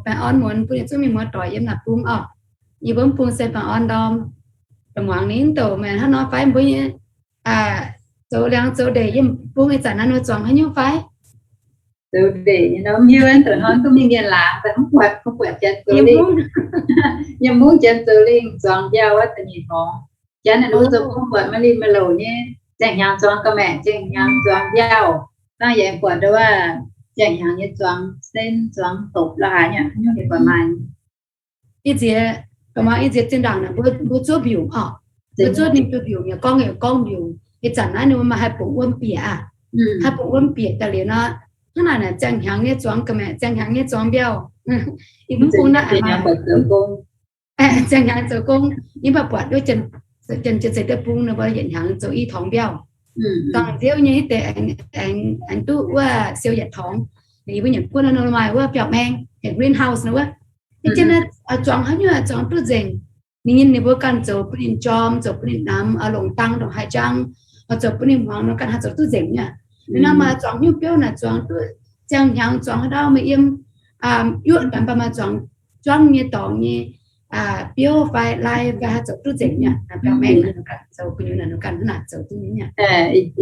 baengh orn muonz bun ninh zungv mienh muoz-doic yiem naaic bung orqc. Yie mbuo mv bung se baengh orn ndorm. Muangx ninh mv douc meih hnangv nor fai mbuo nyei zoux liangx zoux ndeic yiem bung ih zanc naaiv nor zuangx haaix nyungc fai? Zoux ndeic nyei nor mv hiuv, ndongc hnoi duqv mingh mienh laangz, mv buatc, mv buatc janx zoux lingh. Yiem mungv janx zoux lingh zuangx mbiauh wuov da'nyeic hnoi. Janx naaic ninh mbuo zoux gong buatc maaih lingh maaih louc nyei, ziangh hnyangx zuangx ga'maeqc, ziangh hnyangx zuangx mbiauh. Dangh yaac buatc ndau wuov ziangh hnyangx nyei zuangx sen, zuangx dopc la'haaix nyungc, nyungc ninh buatc maaih. Ih nziex, ga'maah ih nziex zinh ndaangc naaic mbuo, mbuo zuov mbiungc orqc. Mbuo zuov ninh duqv mbiungc, yaac gorngv, yaac gorngv mbiungc. Ih zanc naaiv ninh mbuo maaih haih bungx wuom bieqc aqv. Haih bungx wuom bieqc daaih liuz nor, hnangv naaic naaic ziangh hnyangx nyei zuangx ga'maeqc, ziangh hnyangx nyei zuangx mbiauh. Ih mv bung naaiv ziangh hnyangx zoux gong, yie mv baac buatc wuov janx, janx-zeiz deic-bung ninh mbuo yietc hnyangx zoux i torngx mbiauh. Dangh nziouv nyei hitv deix aengx, aengx duqv wuov siou yietc torngx. Yie mbuo nyanc buonv nor maaih wuov biauv-maeng, greenhouse nor wuov. Ih jienv naaiv zuangx haaix nyungc zuangx duqv nzengc. Ninh nyei ninh mbuo ganh zoux bun ninh jorm, zoux bun ninh namx, longc dang ndongc haaix jangv, zoux bun ninh hmuangx nor ganh haih zoux duqv nzengc nyei. Ninh nor maaih zuangx nyungc biouv naaic zuangx duqv ziangh hnyangx zuangx haaix dauh meih yiem yuoqv daaih mv baac maaih zuangx juangv nyei dorngx nyei biouv fai lai fai haih zoux duqv nzengc nyei. Biauv-maeng naaic zoux gu'nyuoz naaic nor ganh hnangv naaic zoux duqv nyei.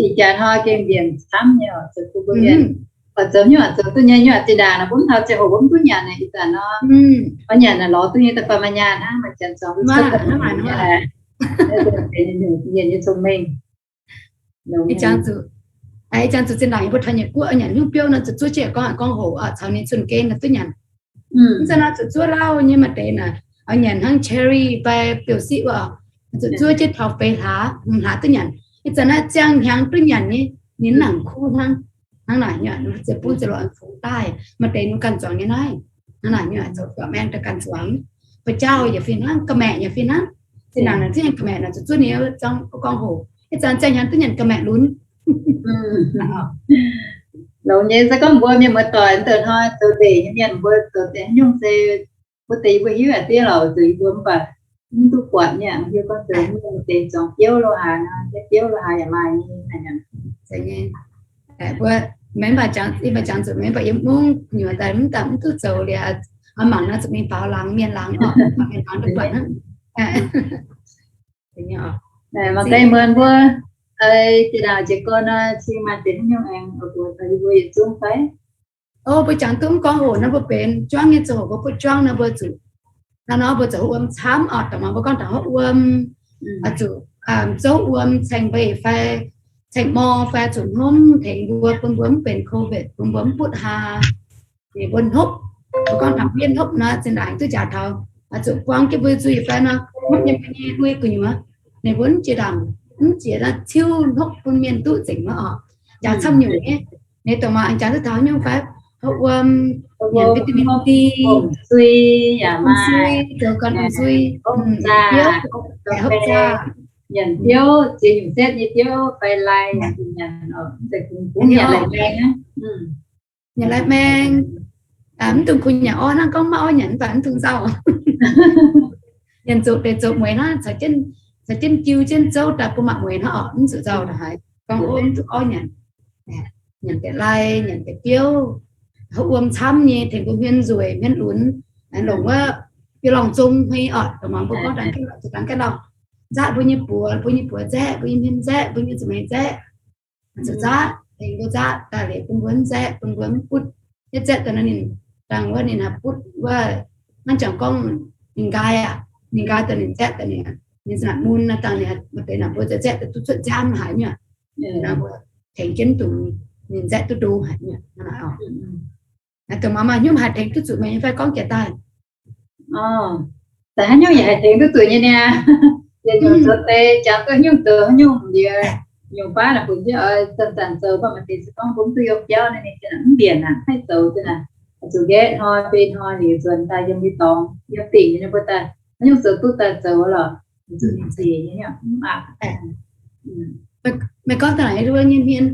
Ih jaax hnoi gengh mbienc camv nyei oc, zoux bun mbuo mienh. Oix zoux nyungc oix zoux duqv nyei, nyungc oix zinh ndaangc naaic mbuo mv taux ziangh hoc mbuo mv duqv nyanc naaic, ih zanc nor oix nyanc naaic lorz duqv nyei, da'faanh maaih nyaanh hnangv, maaih janx zuangx duqv cuotv daaih mienh nyei cong-mengh. Ih jangx zuqc, ih jangx zuqc zinh ndaangc yie mbuo taux Nyiec Guoqv nyanc nyungc biouv nor zuqc zuov jiex gorngv, gorngv hoc caux ninh zunh gen naaic duqv nyanc. Mv zeiz nor zuqc zuov lauh nyei, maaih deix naaic oix nyanc hnangv cherry fai biouv-siqv wuov, zuqc zuov jienv taux feix hlaax, hmz hlaax duqv nyanc. Ih zanc naaiv ziangh hnyangx duqv nyanc nyei, ninh mv nangc kuv hnangv. Hnangv naaic nyei, ziouc bun ziouc lorz fungx daaih, maaih deix ninh ganh zuangx nyei naaiv. Hnangv naaic nyei, zoux biauv-maeng daaih ganh zuangx. Ba'jaauh yaac fih hnangv, ga'maeqc yaac fih hnangv. Zinh ndaangc naaic zungv nyanc ga'maeqc naaic zuqc zuov ninh gorngv hoc. Ih zanc ziangh hnyangx duqv nyanc ga'maeqc lunx. Longx nyei, se gorngv mbuo mienh muoz-doic ndongc hnoi zoux ndeic nyei mienh, mbuo zoux deix haaix nyungc se mbuo deix yie mbuo hiuv yaac diev lorqc, zoux yie mbuo mv baac mv duqv buatc nyei, hiuv gorngv zoux mv deix zuangx biouv lo haaix, biouv lo haaix yaac maaih nyei. Mbuo maiv baac jangx, yie baac jangx zuqc maiv baac yiem mungv nyuoz daaih mv daaih mv duqv zoux liuz, oix mangc nor zuqc mingh faaux laangz mienh laangz orqc, faaux mienh laangz duqv buatc hnangv. Mangc gaax muonz mbuo, jiex ndaangc jiex gorn nor, cing maaih deix haaix nyungc aengx oix mbuox taux yie mbuo yietc zungv fai? O, mbuo jangx duqv mv gorngv hoc nor mbuo benx juangv nyei zoux hoc mbuo butv juangv nor mbuo zuqc, hnangv nor mbuo zoux haaix wuom camv orqc, dongh mbuo gorngv taux haaix wuom, zuqc zouv wuom, caeng mbeih fai caeng mor fai zuqc hnomv tengx mbuo, bun mbuo mv benx covid, bun mbuo mv butv haa. Ninh mbuo hnopv, mbuo gorngv taux mienh hnopv nor, zinh ndaangc duqv jaax taux, zuqc buang jienv mbuo zuiz fai nor, hnopv nyei mbuo nyei lui gu'nyuoz, ninh mbuo mv jiex ndaangc, mv jiex naaiv ciuv hnopv bun mienh duqv nzengc wuov orqc. Jaax camv nyungc nyei, ninh dongh maaih jaax duqv taux nyungc fai, hopv wuom, nyanc vitamin D, sui, zoux ganh ong-sui, biouv, hopv zaah, nyanc biouv, ziex nyungc setv nyei biouv fai lai, nyanc, nyanc lai-maeng. Mv dungx kuh nyanc orv hnangv, gorngv maiv orv nyanc mv baac mv dungx nzauh. Nyanc zuqc deix zoux mueiz hnangv, caux jienv jiu jienv zouv daaih bun mangc mueiz hnangv orqc, mv zuqc nzauh haic. Gorngv ov mv duqv orv nyanc. Nyanc deix lai, nyanc deix biouv, hopv wuom camv nyei, tengx mbuo hmien nzueic hmien lunx, longc wuov biouv-lorngh zong hmei orqc, dongh mbuo gorngv dangx gaeqv lauh, nzaqv mbuo nyei buoz, mbuo nyei buoz nzaeqv, mbuo nyei hmien nzaeqv, mbuo nyei zuqc meix nzaeqv. Zuqc nzaqv, tengx mbuo nzaeqv daaih liuz bun mbuo mv nzaeqv, bun mbuo mv butv. Yietv nzaeqv daaih nor ninh dangh wuov ninh haih butv wuov, hnangv jangx gorngv ninh nqaai aqv, ninh nqaai daaih ninh nzaeqv daaih ninh, ninh za'naaic mun naaiv dangh ninh maaih deix naaic mbuo nzaeqv daaih duqv cuotv nziaamv haic nyei. Naaiv mbuo tengx jienv dungx ninh nzaeqv duqv ndo haic nyei. Naaiv dongh maaih maaih hnyouv haih tengx duqv zuqc meih nyei fai gorngv jiex daaih. Daaih haaix nyungc yaac haih tengx duqv zuqc nyei niaa. Yietc nyungc zoux deix jangx duqv haaix nyungc zoux haaix nyungc liuz, nyungc baav naaic funx jienv oix zanc-zanc zoux, baac maaih deix se gorngv mbuo mv duqv yiem biauv naaiv ninh ziouc mv mbienc aqv, haih zoux ziouc naaic, zuqc nqaeqv hnoi, fei hnoi liuz nzuonx daaih yiem nyei dorngx, yiem dingc nyei mbuo daaih haaix nyungc zoux duqv daaih zoux lorqc, zuqc ninh ziex nyei mv baac Meih gorngv daaih naaic wuov nyei hmien,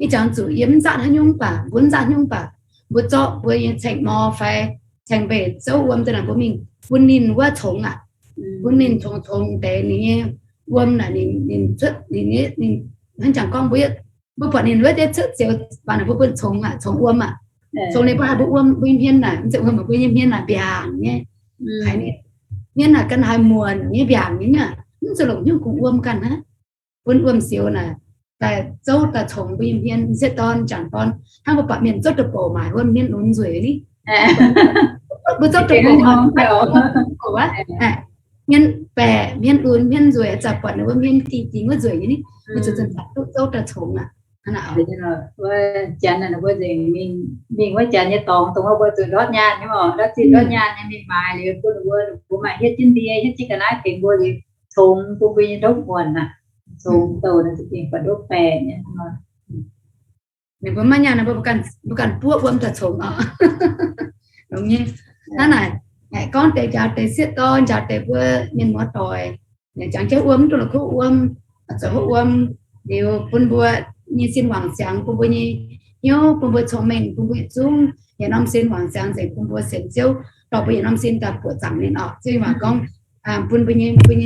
ih jangx zuqc yie mv nzaatv haaix nyungc baac, mbuo mv nzaatv haaix nyungc baac, mbuo zorqv mbuo nyei caeng mor fai caeng mbeix zouv wuom daaih naaic mbuo mingh bun ninh wuov congx aqv. Bun ninh congx congx deix ninh nyei wuom naaic ninh, ninh cuotv ninh, ninh hnangv jangx gorngv mbuo, mbuo buatc ninh wuov deix cuotv zioux baac naaic mbuo bun congx aqv, congx wuom aqv. Congx ninh mbuo haih mbuo wuom mbuo nyei hmien naaic, mv zeiz wuom mbuo nyei hmien naaic mbiaangc nyei. Haiz ninh hmien naaic gan haiz muonc nyei mbiaangc nyei, mv zuqc longc hnyouv kungx wuom ganh hnangv. Bun wuom siou naaic daaih zouv daaih congx mbuo nyei hmien, m'sieqv dorn, m'jangc dorn, hnangv mbuo buatc mienh zouv da'bouc maaic wuom hmien lunx nzueic ni. Mbuo zouv da'bouc, hmien baeqc, hmien lunx, hmien nzueic, zaqc buatc ninh wuov hmien dingh dingh wuov nzueic nyei ni, mbuo zuqc zanc-zanc duqv zouv daaih congx aqv. Janx mbuo nzengc mingh wuov janx nyei dorngx, dongh wuov mbuo zuqc ndortv nyaanh nyei oc, ndortv zinh ndortv nyaanh nyei mingh maaiz liuz bun ninh mbuo, ninh mbuo maaih hietv jienv ndie, hietv jienv ga'naaiv tengx mbuo liuz, congx bun mbuo nyei ndopv muonc aqv. Congx douh naaiv za'gengh buatc ndopv baeqc nyei. Ninh mbuo maiv nyaanh, mbuo ganh buov wuom daaih congx oc. Longx nyei. Hnangv naaic, gorngv deix njaaux deix sieqv dorn, njaaux deix mbuo mienh muoz-doic, jangx jienv wuom, mv dungx la'kuqv wuom, zoux hopv wuom, liuz bun mbuo nyei sin wangc siangx, bun mbuo nyei hnyouv, bun mbuo cong-mengh, bun mbuo yietc zungv yietc norm sin wangc siangx nzengc, bun mbuo sienx Ziouv, dorh mbuo yietc norm sin daaih buoqc zaangc ninh oc. Ziouv nyei waac gorngv, bun mbuo nyei, bun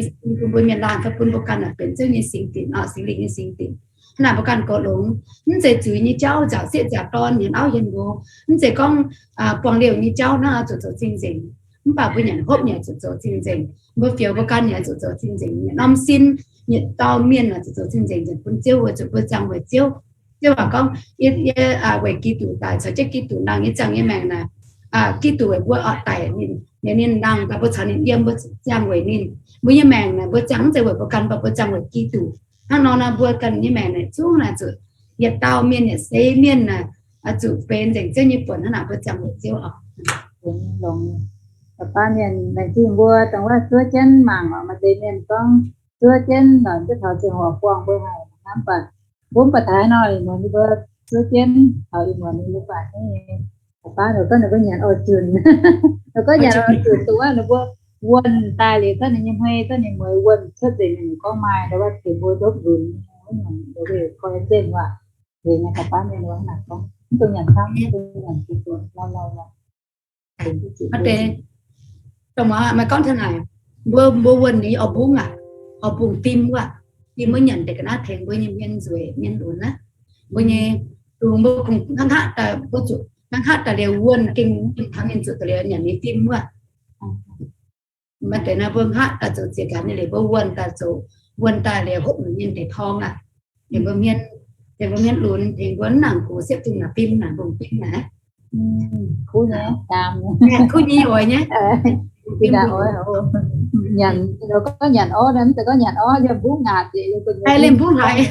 mbuo mienh laanh fai bun mbuo ganh naaic benx Ziouv nyei singx dinc oc, Singx Lingh nyei singx dinc. Hnangv naaic mbuo ganh goux longx, mv zeiz zuiz nyei jauv, nzaaux sieqv nzaaux dorn, hienx auv hienx nqox, mv zeiz gorngv buangh liouh nyei jauv hnangv zuqc zoux cing-nzengc. Mv baac mbuo nyanc hopv nyanc zuqc zoux cing-nzengc. Mbuo fioux mbuo ganh nyanc zuqc zoux cing-nzengc. Yietc norm sin, yietc dauh mienh zuqc zoux cing-nzengc, nzengc bun Ziouv weic zuqc mbuo ziangh weic Ziouv. Ziouv waac gorngv, yie, yie weic Giduc daic, caux jienv Giduc nangh nyei ziangh nyei maengc naaic. Giduc weic mbuo oix daic ninh, liuz ninh nangh daaih mbuo caux ninh yiem, mbuo ziangh weic ninh. Mbuo nyei maengc naaic mbuo ziangh mv zeiz weic mbuo ganh, mv baac mbuo ziangh weic Giduc. Hnangv nor naaic mbuo ganh nyei maengc naaic zungv naaic zuqc yietc dauh mienh, yietc seix mienh naaic zuqc benx nzengc Ziouv nyei buonc. Hnangv naaic mbuo ziangh weic Ziouv oc. Baav mienh laengz zingh mbuo dongh wuov zuov jienv mangc oc. Maaih deix mienh gorngv zuov jienv nor, mv duqv taux ziangh hoc buangh mbuo haic hnangv, mv baac mbuo mv baac taaix nor, ih muonz mbuo zuov jienv taux ih muonz mbuo baac nyei. Baav ninh gorngv ninh mbuo nyanc oix zunc, ninh gorngv nyanc oix zunc dongh wuov ninh mbuo wuonh daaih liuz, zorqv ninh nyei hmei, zorqv ninh mueiz wuonh cuotv nzengc, ninh gorngv maaih ndau wuov tengx mbuo ndopv nzunc nyei, wuov nyanc mbuo koi jienv waac. Tengx nyei, baav mienh wuov hnangv naaic gorngv, mv dungh nyanc camv, mv dungh nyanc ziex buonc, lau lau lau. Dongh maaih gorngv taux naaic, mbuo, mbuo wuonh ni oix mbungv aqv, oix mbungv fim wuov, fim wuov nyanc deix ga'naaiv tengx mbuo nyei hmien nzueic, hmien lunx aqv. Mbuo nyei, dongh mbuo kungx hnangv haav daaih, mbuo zuqc hnangv haav daaih liuz wuonh gengh taux mienh zuqc daaih liuz nyanc nyei fim wuov. Maaih deix naaiv mbuo hnangv haav daaih zoux ziex ganx nyei liuz mbuo wuonh daaih zoux, wuonh daaih liuz hopv mienh deix torngv aqv. Liuz mbuo hmien, liuz mbuo hmien lunx, liuz mbuo mv nangc gux siepv dungh naaic fim naaic, mbungv fim naaic. Kuv nyei, kuv nyei oix nyei. Nyanc, gorngv nyanc orv, mv zeiz gorngv nyanc orv liemh mbungv ngaatc, liemh mbungv haiz.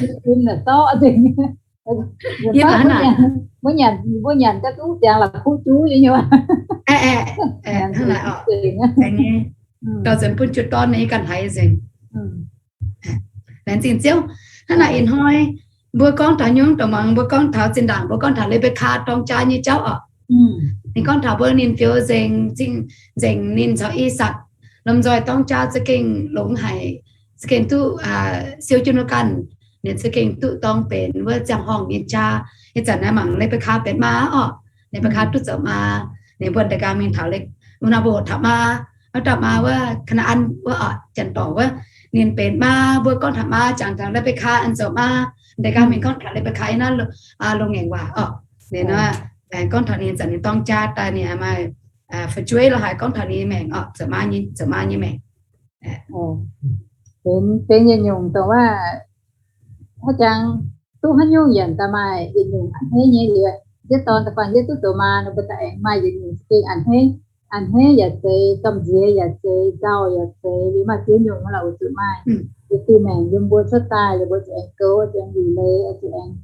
Mbuo nyanc, mbuo nyanc ga'duqv ziangx la'kuqv juv nyei. Gauh nzengc bun jiu-dorn nyei ganh haiz nzengc. Laengz zingh Ziouv. Hnangv naaic ih hnoi mbuo gorngv taux nyungc dongh muangx mbuo gorngv taux zinh ndaangc mbuo gorngv taux Le^mbe^kaa dorng jaa nyei jauv oc. Ninh gorngv taux mbuo ninh fioux nzengc, nzengc ninh caux I^sakc, lomh nzoih dorng jaa za'gengh longx haic, za'gengh duqv siou jienv wuov ganh, ninh za'gengh duqv dorng benx wuov ziangh horngh nyei jaa. Ih zanc naaiv mangc Le^mbe^kaa benx maa oc. Le^mbe^kaa duqv zoux maa, ninh mbuo da'nqaang mingh taux, wuov nor mbuo hoqc taux maa, wuov dauh maa wuov Kaa^naa^an wuov oc, janx-dorc wuov, ninh benx maa. Mbuo gorngv taux maa jangx taux Le^mbe^kaa aengx zoux maa. Da'nqaang mingh gorngv taux Le^mbe^kaa yiem naaiv loz-ngaengc waac oc. Ninh nor, aengx gorngv taux ninh zanc ninh dorng jaa daaih ninh maaih fu'jueiv lo haaix gorngv taux ninh nyei maengc oc, zoux maa nyei, zoux maa nyei maengc. Benx, benx yietc nyungc dongh wuov, haaix jangx duqv haaix nyungc yaac daaih maaih yietc nyungc a'hneiv nyei liuz, m'sieqv dorn da'faanh yie duqv zoux maa nor, mbuo daaih aengx maaih yietc nyungc za'gengh a'hneiv. A'hneiv yaac zeiz, gamh nziex yaac zeiz, nzauh yaac zeiz, liuz maaih ziex nyungc lorqc, weic zuqc maaih yietc diuh maengc yiem mbuo cuotv daaih liuz mbuo zuqc aengx goux, zuqc aengx liuc leiz, zuqc aengx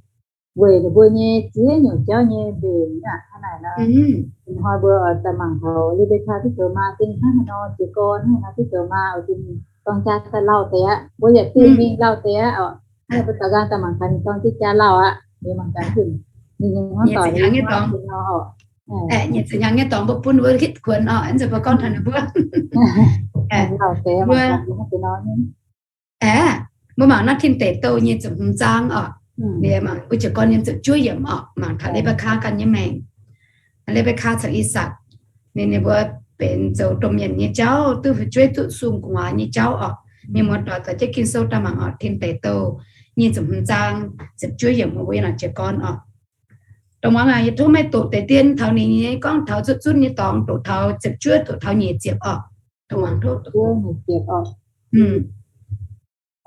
weic ninh mbuo nyei ziex nyungc jauv nyei mbenc aqv. Hnangv naaic nor, ih hnoi mbuo daaih mangc taux Le^mbe^kaa duqv zoux maa za'gengh hnangv haaix nor, jiez gorn hnangv haaix nor duqv zoux maa, za'gengh dorng jaa daaih lauh deix aqv. Mbuo yaac za'gengh mingh lauh deix aqv oc. Mbuo daux ganh daaih mangc taux ninh dorng jaa lauh aqv. Mbuo mangc gaax, ninh hnangv doic nyei dorng oc. Nyic ziepc hnyangx nyei dorngx mbuo bun mbuo hitv kuonx oc, ih zanc mbuo gorngv taux ninh mbuo. Aeqv, mbuo mangc naaiv tin deic douh nyic ziepc hmz zaang oc. Ninh mangc mbuo jiez gorn yiem ziepc juov yiemc oc, mangc taux Le^mbe^kaa ganh nyei maengc. Le^mbe^kaa caux I^sakc, ninh, ninh mbuo benx zoux domh mienh nyei jauv, duqv fu'jueiv, duqv sung gu'nguaaz nyei jauv oc. Mienh muoz-doic za'gengh ging sou daaih mangc oc, tin deic douh nyic ziepc hmz zaang ziepc juov yiemc, mbuo yiem naaic jiez gorn oc. Dongh muangx aac, yie tov meih doqc deix dien taux ninh nyei gorngv taux zuqv zunv nyei dorngx, doqc taux ziepc juov, doqc taux nyic ziepc oc. Dongh muangx tov. Ziepc juov nyic ziepc oc.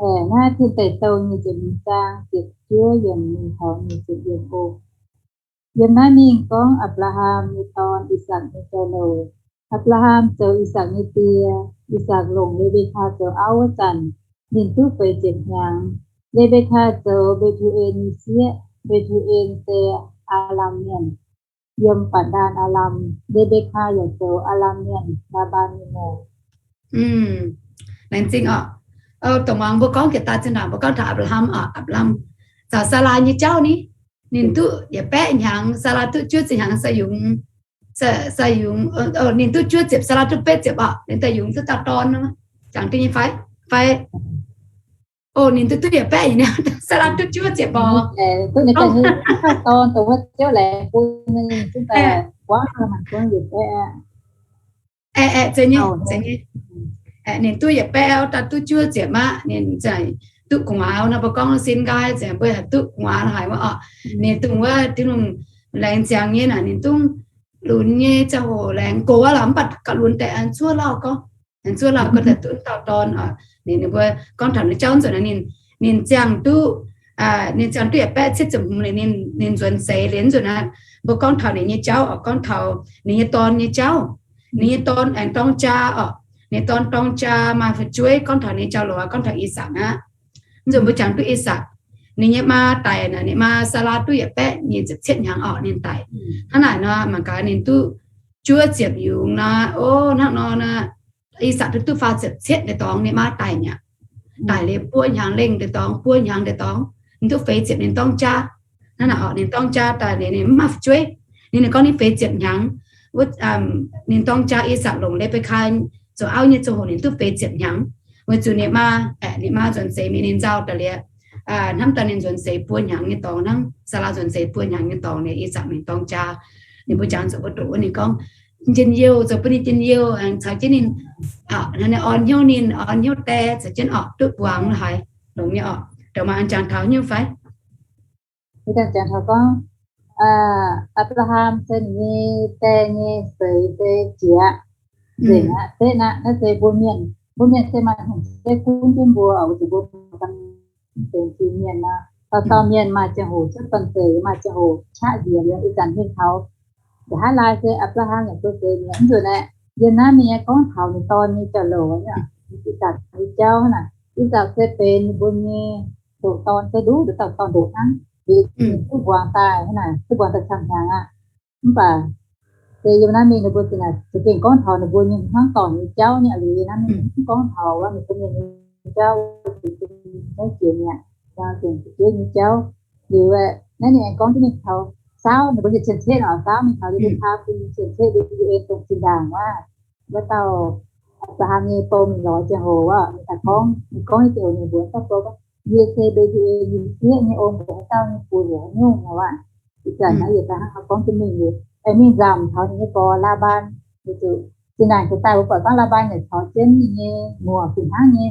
Aengx naaiv Tin Deic Douh nyic ziepc hmz zaang ziepc juov yiemc mingh taux nyic ziepc yiemc oc. Yiem naaiv mingh gorngv Apc^laa^ham nyei dorn, I^sakc nyei jauv-louc. Apc^laa^ham zoux I^sakc nyei die. I^sakc longc Le^mbe^kaa zoux auv wuov zanc, ninh duqv feix ziepc hnyangx. Le^mbe^kaa zoux Mbe^tu^en nyei sieqv. Mbe^tu^en se Aalam Mienh, yiem Baac^ndaan Aalam. Le^mbe^kaa yaac zoux Aalam Mienh, Laa^mbaan nyei moc. Laengz zingh oc. Dongh muangx mbuo gorngv jiex daaih zinh ndaangc mbuo gorngv taux Apc^laa^ham oc, Apc^laa^ham caux Saalaa nyei jauv ni. Ninh duqv yietc baeqv hnyangx, Saalaa duqv juov ziepc hnyangx, Saalaa yungz, Saalaa yungz, ninh duqv juov ziepc, Saalaa duqv betv ziepc oc, ninh daaih yungz duqv dauh dorn. Jangx duqv nyei fai? Fai? O, ninh duqv, duqv yietc baeqv hnyangx, Saalaa duqv juov ziepc oc. Aeqv, aeqv, zeiz nyei, zeiz nyei. Aeqv, ninh duqv yietc baeqv, daaih duqv juov ziepc aqv. Ninh za'gengh duqv gu'nguaaz nor, mbuo gorngv sin nqaai za'gengh mbuo haih duqv gu'nguaaz haic wuov oc. Ninh dongh wuov Tin-Hungh laengz ziangx nyei naaic, ninh dongh lunx nyei ziangh hoc laengz gox aqv lorqc, mv baac gauh lunx deix aengx zuov lauh gorngv, aengx zuov lauh gorngv daaih duqv dauh dorn oc. Ninh, ninh mbuo gorngv taux ninh jauv nzunc naaiv, ninh, ninh ziangh duqv, ninh ziangh duqv yietc baeqv cietv ziepc hmz liuz, ninh, ninh nzuonx seix liuz nzunc naaiv, mbuo gorngv taux ninh nyei jauv oc, gorngv taux ninh nyei dorn nyei jauv. Ninh nyei dorn aengx dorng jaa oc. Ninh dorn dorng jaa maaih fu'jueiv, gorngv taux ninh jauv-louc, gorngv taux I^sakc aqv. Nzunc mbuo jangx duqv I^sakc, ninh nyei maa daic naaic, ninh maa Saalaa duqv yietc baeqv nyic ziepc cietv hnyangx oc, ninh daic. Hnangv naaic nor, mangc gaax ninh duqv juov ziepc yungz nor, o, hnangv nor nor, I^sakc duqv, duqv faah ziepc cietv deix dorngx, ninh maa daic mi'aqv. Daic liuz buo hnyangx lengh deix dorngx, buo hnyangx deix dorngx, ninh duqv feix ziepc, ninh dorng jaa. Hnangv naaic oc, ninh dorng jaa daaih, ninh, ninh mv maaih fu'jueiv. Ninh, ninh gorngv ninh feix ziepc hnyangx. Wuov, ninh dorng jaa I^sakc longc Le^mbe^kaa zoux auv nyei ziangh hoc ninh duqv feix ziepc hnyangx. Weic zuqc ninh maa, aeqv, ninh maa nzuonx seix mingh, ninh nzauh daaih liuz, hnamv daaih ninh nzuonx seix buo hnyangx nyei dorngx hnangv, Saalaa nzuonx seix buo hnyangx nyei dorngx, ninh I^sakc mingh dorng jaa. Ninh mbuo jangx zuqc mbuo doqc wuov ninh gorngv njien-youh, zoux bun ninh njien-youh, caux jienv ninh, ninh orn hnyouv, ninh orn hnyouv die, caux jienv oc duqv mbuangz haic, longx nyei oc. Dongh maaih an jangx taux hnyouv fai? Jangx taux gorngv, Apc^laa^ham se ninh nyei die nyei seix se jiex nzengc aqv. Setv naaiv, naaiv se mbuo mienh, mbuo mienh se maaih hnyouv se gunv jienv mbuo, weic zuqc mbuo benx Iu-Mienh nor, dauh dauh mienh maaih ziangh hoc cuotv banh zeic, maaih ziangh hoc qaqv nziex liuz ih zanc mingh taux nqa'haav laai se Apc^laa^ham yaac zoux zeiz mi'aqv. Mv nzunc aeqv, yiem naaiv mingh nyei gorngv taux ninh dorn nyei jauv-louc, I^sakc nyei jauv naaic. I^sakc se benx ninh mbuo nyei ndoqc dorn se nduqc, nduqc dauh dorn ndoqc hnangv. Liuz ninh duqv mbuangz daaih naaic, duqv mbuangz daaih camv hnyangx aqv. Mv baac se yiem naaiv mingh ninh mbuo za'gengh gorngv taux ninh mbuo nyei hnangv dorngc nyei jauv nyei. Liuz naaiv mingh mv gorngv taux wuov ninh mbuo mienh nyei jauv, jauv jiex mi'aqv, jauv jiex nyei jauv. Liuz naaiv ninh aengx gorngv jienv mingh taux saauv ninh mbuo nyei cien-ceqv oc, saauv mingh taux yie mbuo cien-ceqv, yie mbuo dongh zinh ndaangc wuov, wuov dauh Apc^laa^ham nyei bou mingh lorz ziangh hoc wuov, ninh daaih gorngv, ninh gorngv nyei ziangh hoc ninh mbuox dauh bou gorngv, yie se Mbe^tu^en nyei sieqv nyei ong, haaix dauh nyei buoz heuc haaix nyungc nor wuov. Ih zanc naaiv yietc daaih hnangv gorngv jienv mingh liuz, aengx mingh nzamc taux ninh nyei gorx Laa^mbaan. Weic zuqc zinh ndaangc jiex daaih mbuo buatc gorngv Laa^mbaan yaac caux jienv ninh nyei muoc fih hnangv nyei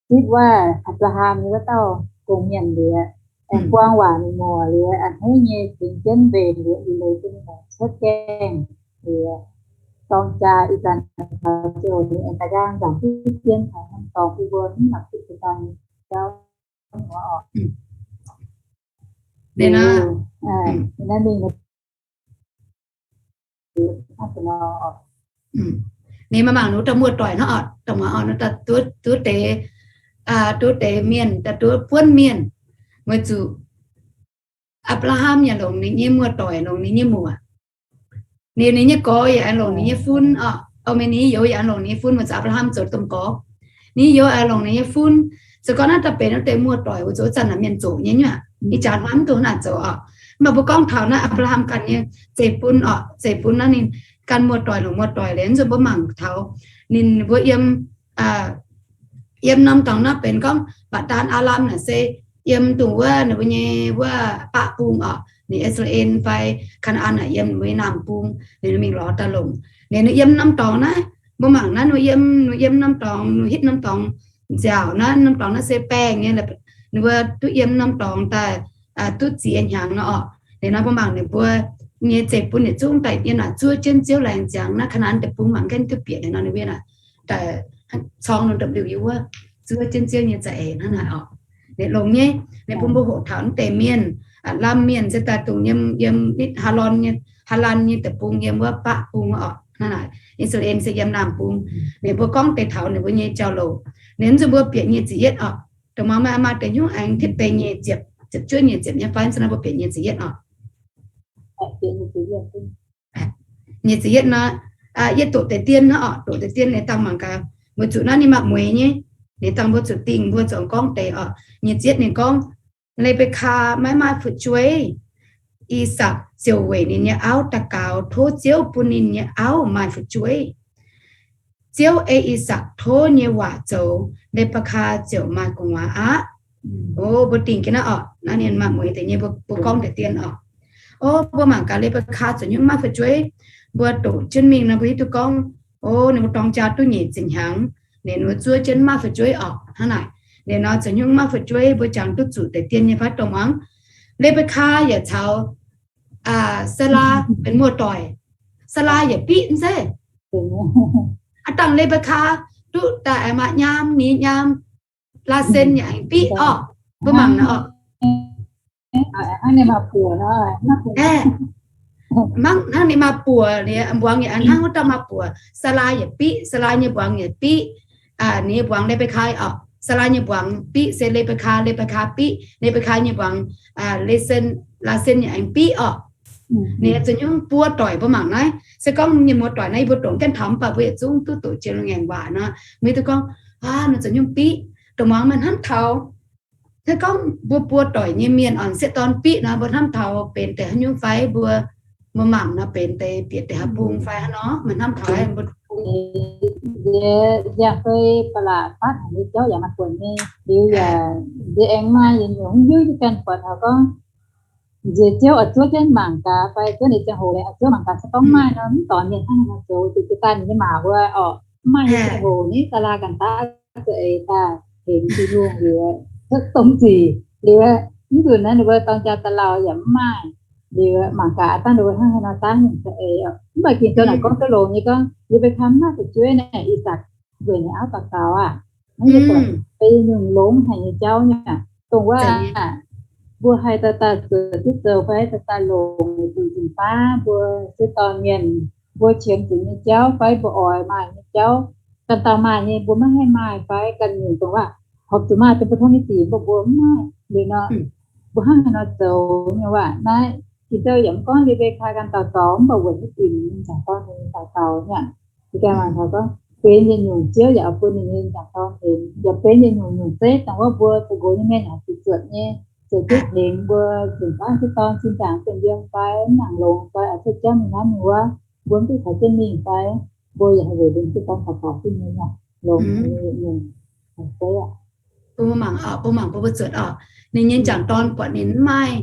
zipv wuov Apc^laa^ham nyei wuov dauh gong-mienh liuz, aengx buang waac ninh muoc liuz, a'hneiv nyei tengx jienv mbenc liuz, liuz leiz jienv ninh muoc cuotv gaengh liuz, dorng jaa ih zanc taux ziouc ninh aengx daaih nqaang nzangc duqv zien taux norm dorngx bun mbuo mv la'kuqv jiex daaih nyei jauv oc. Naaiv mingh ninh maiv mangc ninh daaih muoz-doic hnangv oc, dongh muoz-doic duqv deix, duqv deix mienh, daaih duqv buonv mienh, weic zuqc Apc^laa^ham yaac longc ninh nyei muoz-doic longc ninh nyei muoc. Ninh, ninh nyei gorx yaac aengx longc ninh nyei fun oc. Ov, mienh ninh nyei youz yaac aengx longc ninh nyei fun, weic zuqc Apc^laa^ham zoux domh gorx. Ninh nyei youz aengx longc ninh nyei fun. Se gorngv naaiv daaih benx wuov deix muoz-doic weic zuqc wuov zanc naaic mienh zoqc nyei nyuoqc, ih jaax hnamv duqv naaic zoux oc. Mv baac mbuo gorngv taux naaiv Apc^laa^ham ganh nyei zeiv-fun oc, zeiv-fun naaiv ninh ganh muoz-doic longc muoz-doic liuz, nzunc mbuo mangc taux ninh mbuo yiem yiem norm dorngx naaiv benx gorngv Baac^ndaan Aalam naaic se yiem dongh wuov ninh mbuo nyei wuov baqv bung oc, ninh I^saa^laa^en fai Kaa^naa^an naaic yiem ninh mbuo nyei naamh bung, ninh mingh lorz daaih longc. Ninh yiem norm dorngx naaiv, mbuo mangc naaiv ninh yiem, ninh yiem norm dorngx, ninh hitv norm dorngx nziaauc naaiv, norm dorngx naaiv se baengh nyei, ninh mbuo duqv yiem norm dorngx daaih duqv ziex hnyangx nor oc. Liuz nor mbuo mangc ninh mbuo nyei zeiv-fun yietc zungv daaih yiem naaic zuov jienv Ziouv laengz ziangx naaiv Ka'naan deic-bung mangc gaax duqv bieqc liuz nor ninh mbuo naaic daaih corng lungh ndopv-liuh yiem wuov zuov jienv Ziouv nyei za'eix hnangv naaic oc. Ninh longx nyei, ninh bun mbuo hoqc taux naaiv deix mienh, lamh mienh se daaih dongh yiem, yiem nitv Haalaan nyei, Haalaan nyei deic-bung yiem wuov baqv bung oc. Hnangv naaic I^saa^laa^en se yiem naamh bung. Ninh mbuo gorngv deix taux ninh mbuo nyei jauv-louc. Ninh mbuo bieqc nyic ziepc yietv oc. Dongh muangx meih maaih deix nyungc aengx tipv deix nyic ziepc, ziepc juov nyic ziepc nyei fai, se nor mbuo bieqc nyic ziepc yietv oc. Nyic ziepc yietv nor, yie doqc deix dien hnangv oc, doqc deix dien ninh dangh mangc gaax, weic zuqc naaiv ninh maaih mueiz nyei, ninh dangh mbuo zuqc dingh mbuo zuqc gorngv deix oc. Nyic ziepc yietv ninh gorngv, Le^mbe^kaa maiv maaih fu'jueiv. I^sakc ziouc weic ninh nyei auv daux gaux, tov Ziouv bun ninh nyei auv maaih fu'jueiv. Ziouv ei I^sakc tov nyei waac zoux, Le^mbe^kaa ziouc maaih gu'nguaaz aqv. O, mbuo dingh jienv naaiv oc, naaiv ninh maaih mueiz deix nyei, mbuo gorngv deix dien oc. O, mbuo mangc gaax Le^mbe^kaa zoux nyungc maaih fu'jueiv. Mbuo doqc jienv mingh nor mbuo hiuv duqv gorngv, o, ninh mbuo dorng jaa duqv nyic ziepc hnyangx, ninh mbuo zuov jienv maaih fu'jueiv oc. Hnangv naaic, ninh nor zoux nyungc maaih fu'jueiv, mbuo jangx duqv zuqc deix dien nyei fai dongh muangx. Le^mbe^kaa yaac caux Saalaa benx muoz-doic. Saalaa yaac biqv zeiv. Aav dangh Le^mbe^kaa duqv daaih maaih nyaam, ninh nyaam, Laasen yaac aengx biqv oc. Mbuo mangc naaic oc. Mangc hnangv ninh maaih buoc, ninh mbuangz yaac hnangv wuov dauh maaih buoc. Saalaa yaac biqv, Saalaa nyei mbuangz yaac biqv. Ninh nyei mbuangz Le^mbe^kaa oc. Saalaa nyei mbuangz biqv se Le^mbe^kaa, Le^mbe^kaa biqv, Le^mbe^kaa nyei mbuangz, Laasen, Laasen yaac aengx biqv oc. Ninh zoux nyungc buo doic mbuo mangc naaiv. Se gorngv ninh muoz-doic naaiv yie mbuo dongh gaengh taux mv baac mbuo yietc zungv duqv doqc jiex ngaengc waac nor, mbuo hiuv duqv gorngv, aav, ninh zoux nyungc biqv. Dongh muangx meih hnamv taux, se gorngv mbuo buo doic nyei mienh oc, sieqv dorn biqv nor, mbuo hnamv taux benx deix haaix nyungc fai mbuo, mbuo mangc nor benx deix bieqc deix haaix bung fai hnangv nor, meih hnamv taux mbuo, yie, yie fai ba'laqc fatv haic nyei jauv yaac maaih buonc nyei liuz yaac, yie aengx maaih yietc nyungc hiuv duqv ganh buatc taux gorngv, nziex Ziouv oix zuov jienv mangc gaax fai zuov ninh ziangh hoc, oix zuov mangc gaax se gorngv maaih nor mv dorngx mienh hnangv haaix nor zoux, ziouc jiex daaih ninh nyei maah wuov oc, mv maaih nyei ziangh hoc, ninh Saalaa ganh daav za'eix daaih tengx Tin-Hungh liuz, cuotv domh sic liuz, mv nzunc naaiv ninh mbuo dorng jaa da'lauh yaac mv maaih. Liuz mangc gaax dangh ninh mbuo hnangv haaix nor daav nyungc za'eix oc. Mv baac Ging-Sou naaic gorngv duqv longx nyei gorngv, Ye^mbe^kaa mv maaih fu'jueiv naaic, I^sakc weic ninh auv daux gaux aac. Naaiv nyungc benx nyungc longx haic nyei jauv nyei. Dongh wuov, mbuo haih daaih daaih zuotc duqv zoux fai daaih daaih longx zuqc nzunc baav mbuo sieqv dorn mienh, mbuo qiemx zuqc nyei jauv fai mbuo oix maaih nyei jauv, ganh dauh maaih nyei mbuo maiv haih maaih fai ganh nyungc dongh wuov, horpc zuqc maaih dongh mbuo tov nyei sic mbuo mbuo mv maaih liuz nor, mbuo hnangv haaix nor zoux nyei waac naaiv. Ging-Sou yaac mv gorngv Le^mbe^kaa ganh daux gaux, mv baac weic nyei sic ninh nyei m'jangc dorn ninh daux gaux nyei. Yie ganh mangc taux gorngv benx yietc nyungc Ziouv yaac oix bun ninh nyei m'jangc dorn tengx, yaac benx yietc nyungc nyungc zeiv dongh wuov mbuo zoux nqox nyei mienh yaac zuqc zuotc nyei, zuotc duqv tengx mbuo nzunc baav sieqv dorn sin zaangc zienh yiem fai mv nangc longx fai oix cuotv jauv mingh naaiv mingh wuov, mbuo mv duqv caux jienv mingh fai mbuo yaac haih weic mbuo sieqv dorn daux gaux duqv nyei nyungc longx nyei nyungc zeiv aqv. Mbuo mangc, mbuo mangc mbuo mbuo zuotc oc, ninh nyei m'jangc dorn buatc ninh mv maaih,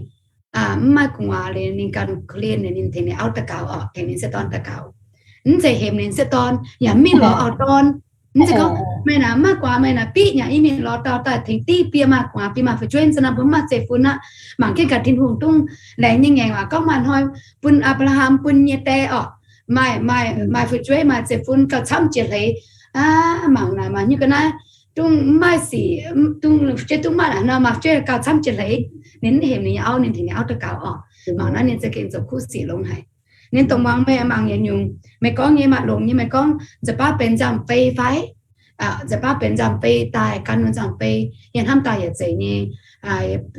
mv maaih gu'nguaaz liuz ninh ganh korv-lienh, ninh tengx ninh auv daux gaux oc, tengx ninh sieqv dorn daux gaux. Mv zeiz hemx ninh sieqv dorn, yaac mv mingh lorz auv-dorn. Mv zeiz gorngv, meih naaic mv maaih gu'nguaaz, meih naaic biqv nyei, yie mingh lorz dauh daaih tengx div bie maaih gu'nguaaz, bie maaih fu'jueiv. Ih zanc naaiv mbuo mv maaih zeiv-fun aqv. Mangc jienv gaax Tin-Hungh dongh laengz nyei ngaengc waac gorngv maaih hnoi bun Apc^laa^ham bun nyei die oc, maaih, maaih, maaih fu'jueiv, maaih zeiv-fun gauh camv jiex hleix. Aav, mangc naaic maaih nyungc ga'naaiv dongh mv maaih sic, dongh fu'jueiv dongh maaih naaic nor, maaih fu'jueiv gauh camv jiex hleix. Ninh mv hemx ninh nyei auv, ninh tengx ninh auv daux gaux oc. Mangc naaiv ninh za'gengh zoux kuv sic longx haic. Ninh dongh muangx meih mangc yietc nyungc, meih gorngv nyei maaih longx nyei, meih gorngv nza'baav benx nzangc-fei fai? Nza'baav benx nzangc-fei daaih gan nor nzangc-fei, yie hnamv daaih yaac zeiz nyei,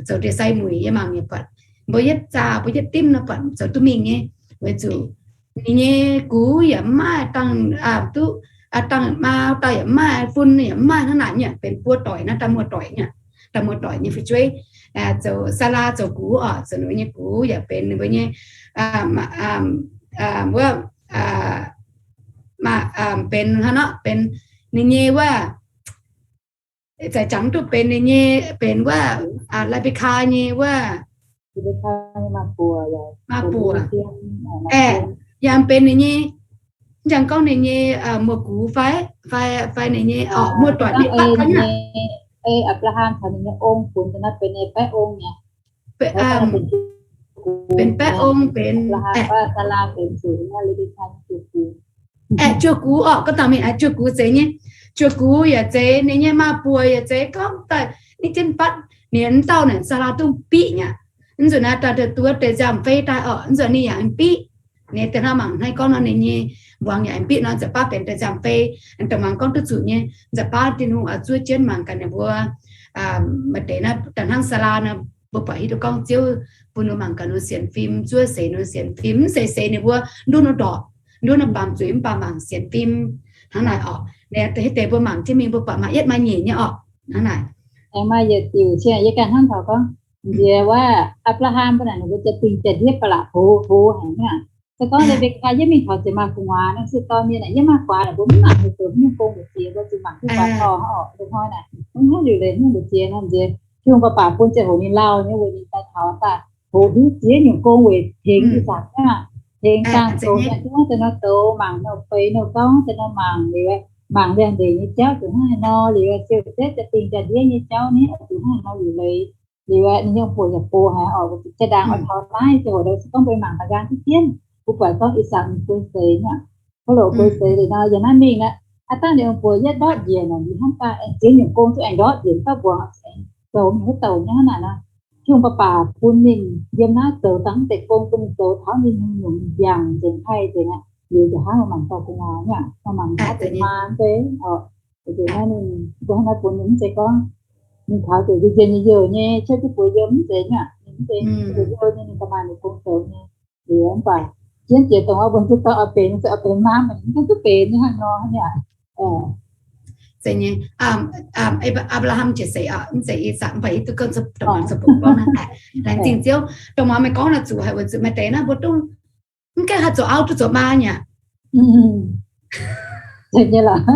zoux ndie-sai muic yie mangc yaac buatc, mbuo yietv zaah mbuo yietv dimv nor buatc zoux duqv mingh nyei. Weic zuqc ninh nyei gux yaac mv maaih dangh, duqv, dangh maa daaih yaac mv maaih, fun yaac mv maaih, hnangv naaic nyei benx buo doic naaiv, daaih muoz-doic nyei, daaih muoz-doic nyei fu'jueiv. Zoux Saalaa zoux gux oc, zoux ninh nyei gux yaac benx ninh mbuo nyei, wuov, benx hnangv nor benx ninh nyei wuov, zaaix jangx duqv benx ninh nyei, benx wuov, Lebekaa nyei wuov, maa buoc, aeqv, yaac benx ninh nyei, njang gorngv ninh nyei muoz-gux fai, fai, fai ninh nyei muoz-doic nyei, Apc^laa^ham caux ninh nyei ong funx daaih naaiv benx ninh baeqv ong nyei. benx baeqv ong, benx Aa^baa^laa^ham, benx zuqc Aa^braa^ham nyei juoz gux. Aeqv, juoz gux orqc, gorngv dangh mingh aeqv, juoz gux zeiz nyei. Juoz gux yaac zeiz ninh nyei maa-buoc yaac zeiz gorngv daaih ninh jienv batv ninh dauh naaic Saalaa duqv biqv nyei aqv. Mv nzunc naaiv daaih duqv deix nziaamv-fei daaih orqc, mv nzunc ninh yaac biqv. Ninh deix hnangv mangc hnangv gorngv nor ninh nyei mbuangz yaac biqv nor, nza'hmien baav benx deix nziaamv-fei. Da'mangc gorngv duqv zuqc nyei, nza'hmien baav Tin-Hungh oix zuov jienv mangc gaax ninh mbuo, maaih deix naaiv daaih hnangv Saalaa nor, mbuo buatc hiuv duqv gorngv Ziouv bun ninh mangc gaax ninh sienx fim, zuov seix ninh sienx fim, mv seix seix ninh mbuo nduov nor ndorpc, nduov nor baamz zuiz, mv baac mangc sienx fim hnangv naaic orqc. Naaiv deix mbuo mangc jienv mingh mbuo buatc maaih yietv maaih nyeic nyei orqc, hnangv naaic. Aengx maaih yietc diuc cien yie ganh hnamv taux gorngv, nziex wuov Apc^laa^ham mbuo naaic ninh mbuo jaa-dingh jaa-ndiev ba'laqc hoz hoz haic nyei aqv. Se gorngv Lebekaa yietv mingh taux ziepc maaih gu'nguaaz nor, se dorh mienh naaic yietv maiv guaax naaic, mbuo mv mangc ninh zoux nyungc gong mbu'ziex, mbuo zuqc mangc jienv guaax dorh hnangv orqc. Loz-hnoi naaic mv hiuv liuz leiz nyungc mbu'ziex nor, nziex Tin-Hungh ba'baac bun ziangh hoc ninh lauh nyei weic ninh daaih taux daaih hoqc hiuv ziex nyungc gong weic tengx Ih^sakc hnangv, tengx dangh zoux nyei duqv daaih nor douz, mangc nor feix nor gauh daaih nor mangc liuz, mangc liangx-ndeic nyei jauv zuqc hnangv haaix nor liuz, siou-setv jaa-dingh jaa-ndiev nyei jauv ni zuqc hnangv haaix nor liuc leiz. Liuz ninh nyei ong-buoc yaac boz haic orqc, jaa-ndaangc oix taux naaiv ziangh hoc ndau se gorngv mbuo mangc ga'nqaang diqv dien, mbuo buatc gorngv Ih^sakc ninh guei seix nyei aqv. Tov loc guei seix liuz nor, yiem naaiv mingh aqv, aav dangh ninh ong-buoc yietv ndortv njiec naaic, ninh hnamv daaih aengx ziex nyungc gong zuqc aengx ndortv njiec, dauh buangz aengx zoux mingh wuov douc nyei hnangv naaic nor. Tin-Hungh ba'baac bun ninh yiem naaiv zoux dangh mv deix gong, bun ninh zoux taux ninh nyungc-nyungc mbiaangc nzengc haih nzengc aqv. Liuz nza'hmien mbuo mangc dauh gu'nguaaz nyei aqv, mbuo mangc ninh maaih deix maa deix orqc. Weic zuqc naaiv ninh mbuo hnangv naaiv bun ninh mv zeiz gorngv ninh taux zuqc nziex njien-youh nyei, cuotv jienv buoz yiem mv zeiz nyei aqv. Ninh mv zeiz buoz yiem nyei, ninh ga'maaih ninh gong zoux nyei. Liuz mv baac jienv jiex dongh wuov mbuo hiuv duqv gorngv oix benx, oix benx maa maah, ninh mv duqv benx nyei hnangv nor nyei aqv. Zeiz nyei, Apc^laa^ham jiex seix orqc, mv zeiz I^sakc, mv baac hiuv duqv gorngv dongh muangx zoux bungx gorngv hnangv naaic. Laengz zingh Ziouv, dongh muangx meih gorngv naaic zuqc haic weic zuqc maaih deix naaiv mbuo dongh mv gaengh haih zoux auv duqv zoux maa nyei aqv. Zeiz nyei lorqc.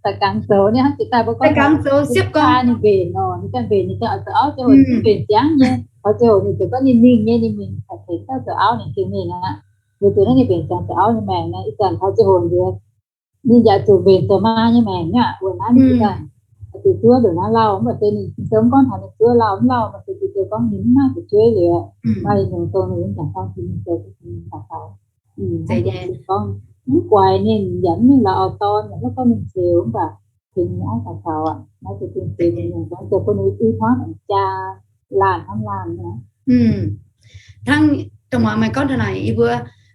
Daaih gangx zoux nyei, hnangv jiex daaih mbuo gorngv daaih gangx zoux siepv gorngv ninh mbenc nor, ninh ganh mbenc, ninh ganh oix zoux auv, ziangh hoc ninh mbenc ziangv nyei, oix ziangh hoc ninh ziouc gorngv ninh mingh nyei, ninh mingh tengx dauh zoux auv ninh gengh mingh aqv. Weic zuqc naaiv ninh mbenc ziangx zoux auv nyei maengc naaiv, ih zanc taux ziangh hoc nziex ninh yaac zuqc mbenc zoux maa nyei maengc nyei aqv. Weic naaiv ninh ganh zuqc zuov nduqc naaiv lauh, mv baac se ninh zoux mv gorngv taux ninh zuov lauh mv lauh, maaih se diuh gorngv ninh mv maaih fu'jueiv liuz, maaih yietc nyungc dongh ninh yaac gorngv taux ninh zoux bun ninh daux gaux. Gorngv mv guaix ninh yaac mv mingh la'aux dorn yaac mv gorngv ninh zeux, mv baac tengx ninh auv daux gaux aqv. Naaiv za'gengh benx ninh nyungc gorngv zoux bun ninh i hmuangv aengx jaa laanh hnamv laanh nyei. Hnangv dongh muangx meih gorngv taux naaic, yie mbuo,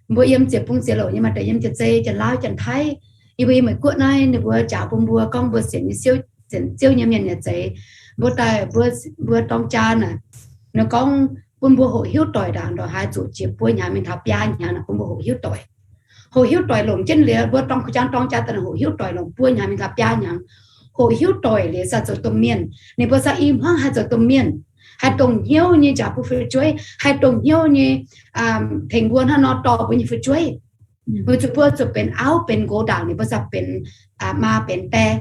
mbuo yiem ziepc bung ziepc loc nyei maaih deix yiem Janx-Zei, Janx-Laauv, Janx-Taiv. Yie mbuo yiem Meiv Guoqv naaiv, ninh mbuo jaax bun mbuo gorngv mbuo sienx nyei Ziouv, sienx Ziouv nyei mienh yaac zeiz. Mbuo daaih, mbuo dorng jaa naaic, ninh gorngv bun mbuo hoqc hiuv doic ndaangc, ndongc haaix zuqc jiex buo hnyangx mingh taux biaa hnyangx naaic bun mbuo hoqc hiuv doic. Hoqc hiuv doic longc jienv liuz, mbuo dorng kuh jaa dorng jaa daaih hoqc hiuv doic longc buo hnyangx mingh taux biaa hnyangx. Hoqc hiuv doic liuz, sa zoux domh mienh, ninh mbuo sa i hmuangv haih zoux domh mienh, haih dongh hnyouv nyei njaaux bun fu'jueiv, haih dongh hnyouv nyei tengx mbuo hnangv nor dorh mbuo nyei fu'jueiv. Weic zuqc mbuo zuqc benx auv benx nqox ndaangc, ninh mbuo sa benx maa benx die.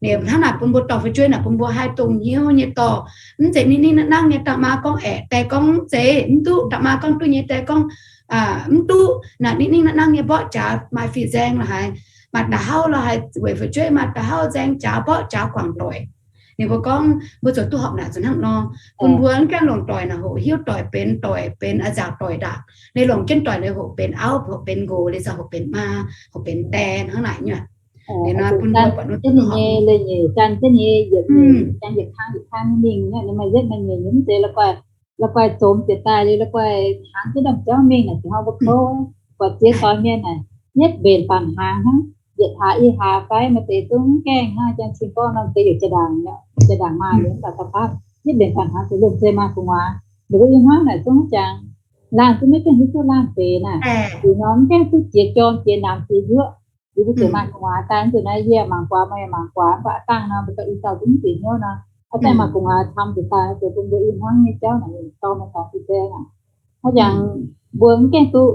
Ninh hnangv naaic bun mbuo dorh fu'jueiv naaic bun mbuo haih dongh hnyouv nyei dorh. Mv zeiz ninh ninh nangv nyei da'maa gorngv aeqv, die gorngv mv zeiz, mv duqv, da'maa gorngv duqv nyei, die gorngv mv duqv. Naaic ninh ninh nangv nyei mborqv jaax maaih fih nzaeng la'haaix, maaih da'hauv la'haaix weic fu'jueiv, maaih da'hauv nzaeng jaax mborqv jaax guangc doic. Ninh mbuo gorngv mbuo zoux duqv horpc naaic zuqc hnangv nor, bun mbuo mv gaengh longc doic naaic hoqc hiuv doic benx doic benx a'nziaauc doic ndaangc. Ninh longc jienv doic ninh hoqc benx auv, hoqc benx nqox, ninh za'gengh hoqc benx maa, hoqc benx die hnangv naaic nyei. Ninh nor bun mbuo buatc ninh nyei leiz-nyeic gan jienv nyei yietc nyeic gan yietc kang yietc kang nyei mingh nyei, ninh maaih yietv maaih nyeic nyei, mv zeiz la'guaih, la'guaih zomx jiex daaih liuz la'guaih hnaangx jienv ndaamv-jauv mingh naaic, ziouc hnangv mbuo kouv buatc ziex doix mienh naaic, yietv mbenc banh hnaangx hnangv, yietc hlaax i hlaax fai maaih deix zungv gaengh hnangv, janx cing gorngv norm deix yietc jaa-ndaangc, jaa-ndaangc maaih liuz mv baac da'faanh yietv mbenc banh hnaangx deix liemh zeih maaih gu'nguaaz. Ninh mbuo i hmuangv naaic zungv jangx laanh zungv maiv gaengh hiuv duqv laanh deix naaic, liuz norm mv gaengh duqv jiex jorm jiex namx jiex yuoqv. Liuz mbuo ziouc maaih gu'nguaaz daaih, mv zuqc naaiv yie mangc guaax, meih mangc guaax, mv baac aav dangh nor mbuo gauh i dauh zungv mv bieqc hnyouv nor, aav dangh maaih gu'nguaaz camv ziouc daaih, ziouc bun mbuo i hmuangv nyei jauv naaic dorh maaih dorngx fih zaeng aqv. Hnangv jangx mbuo mv gaengh duqv,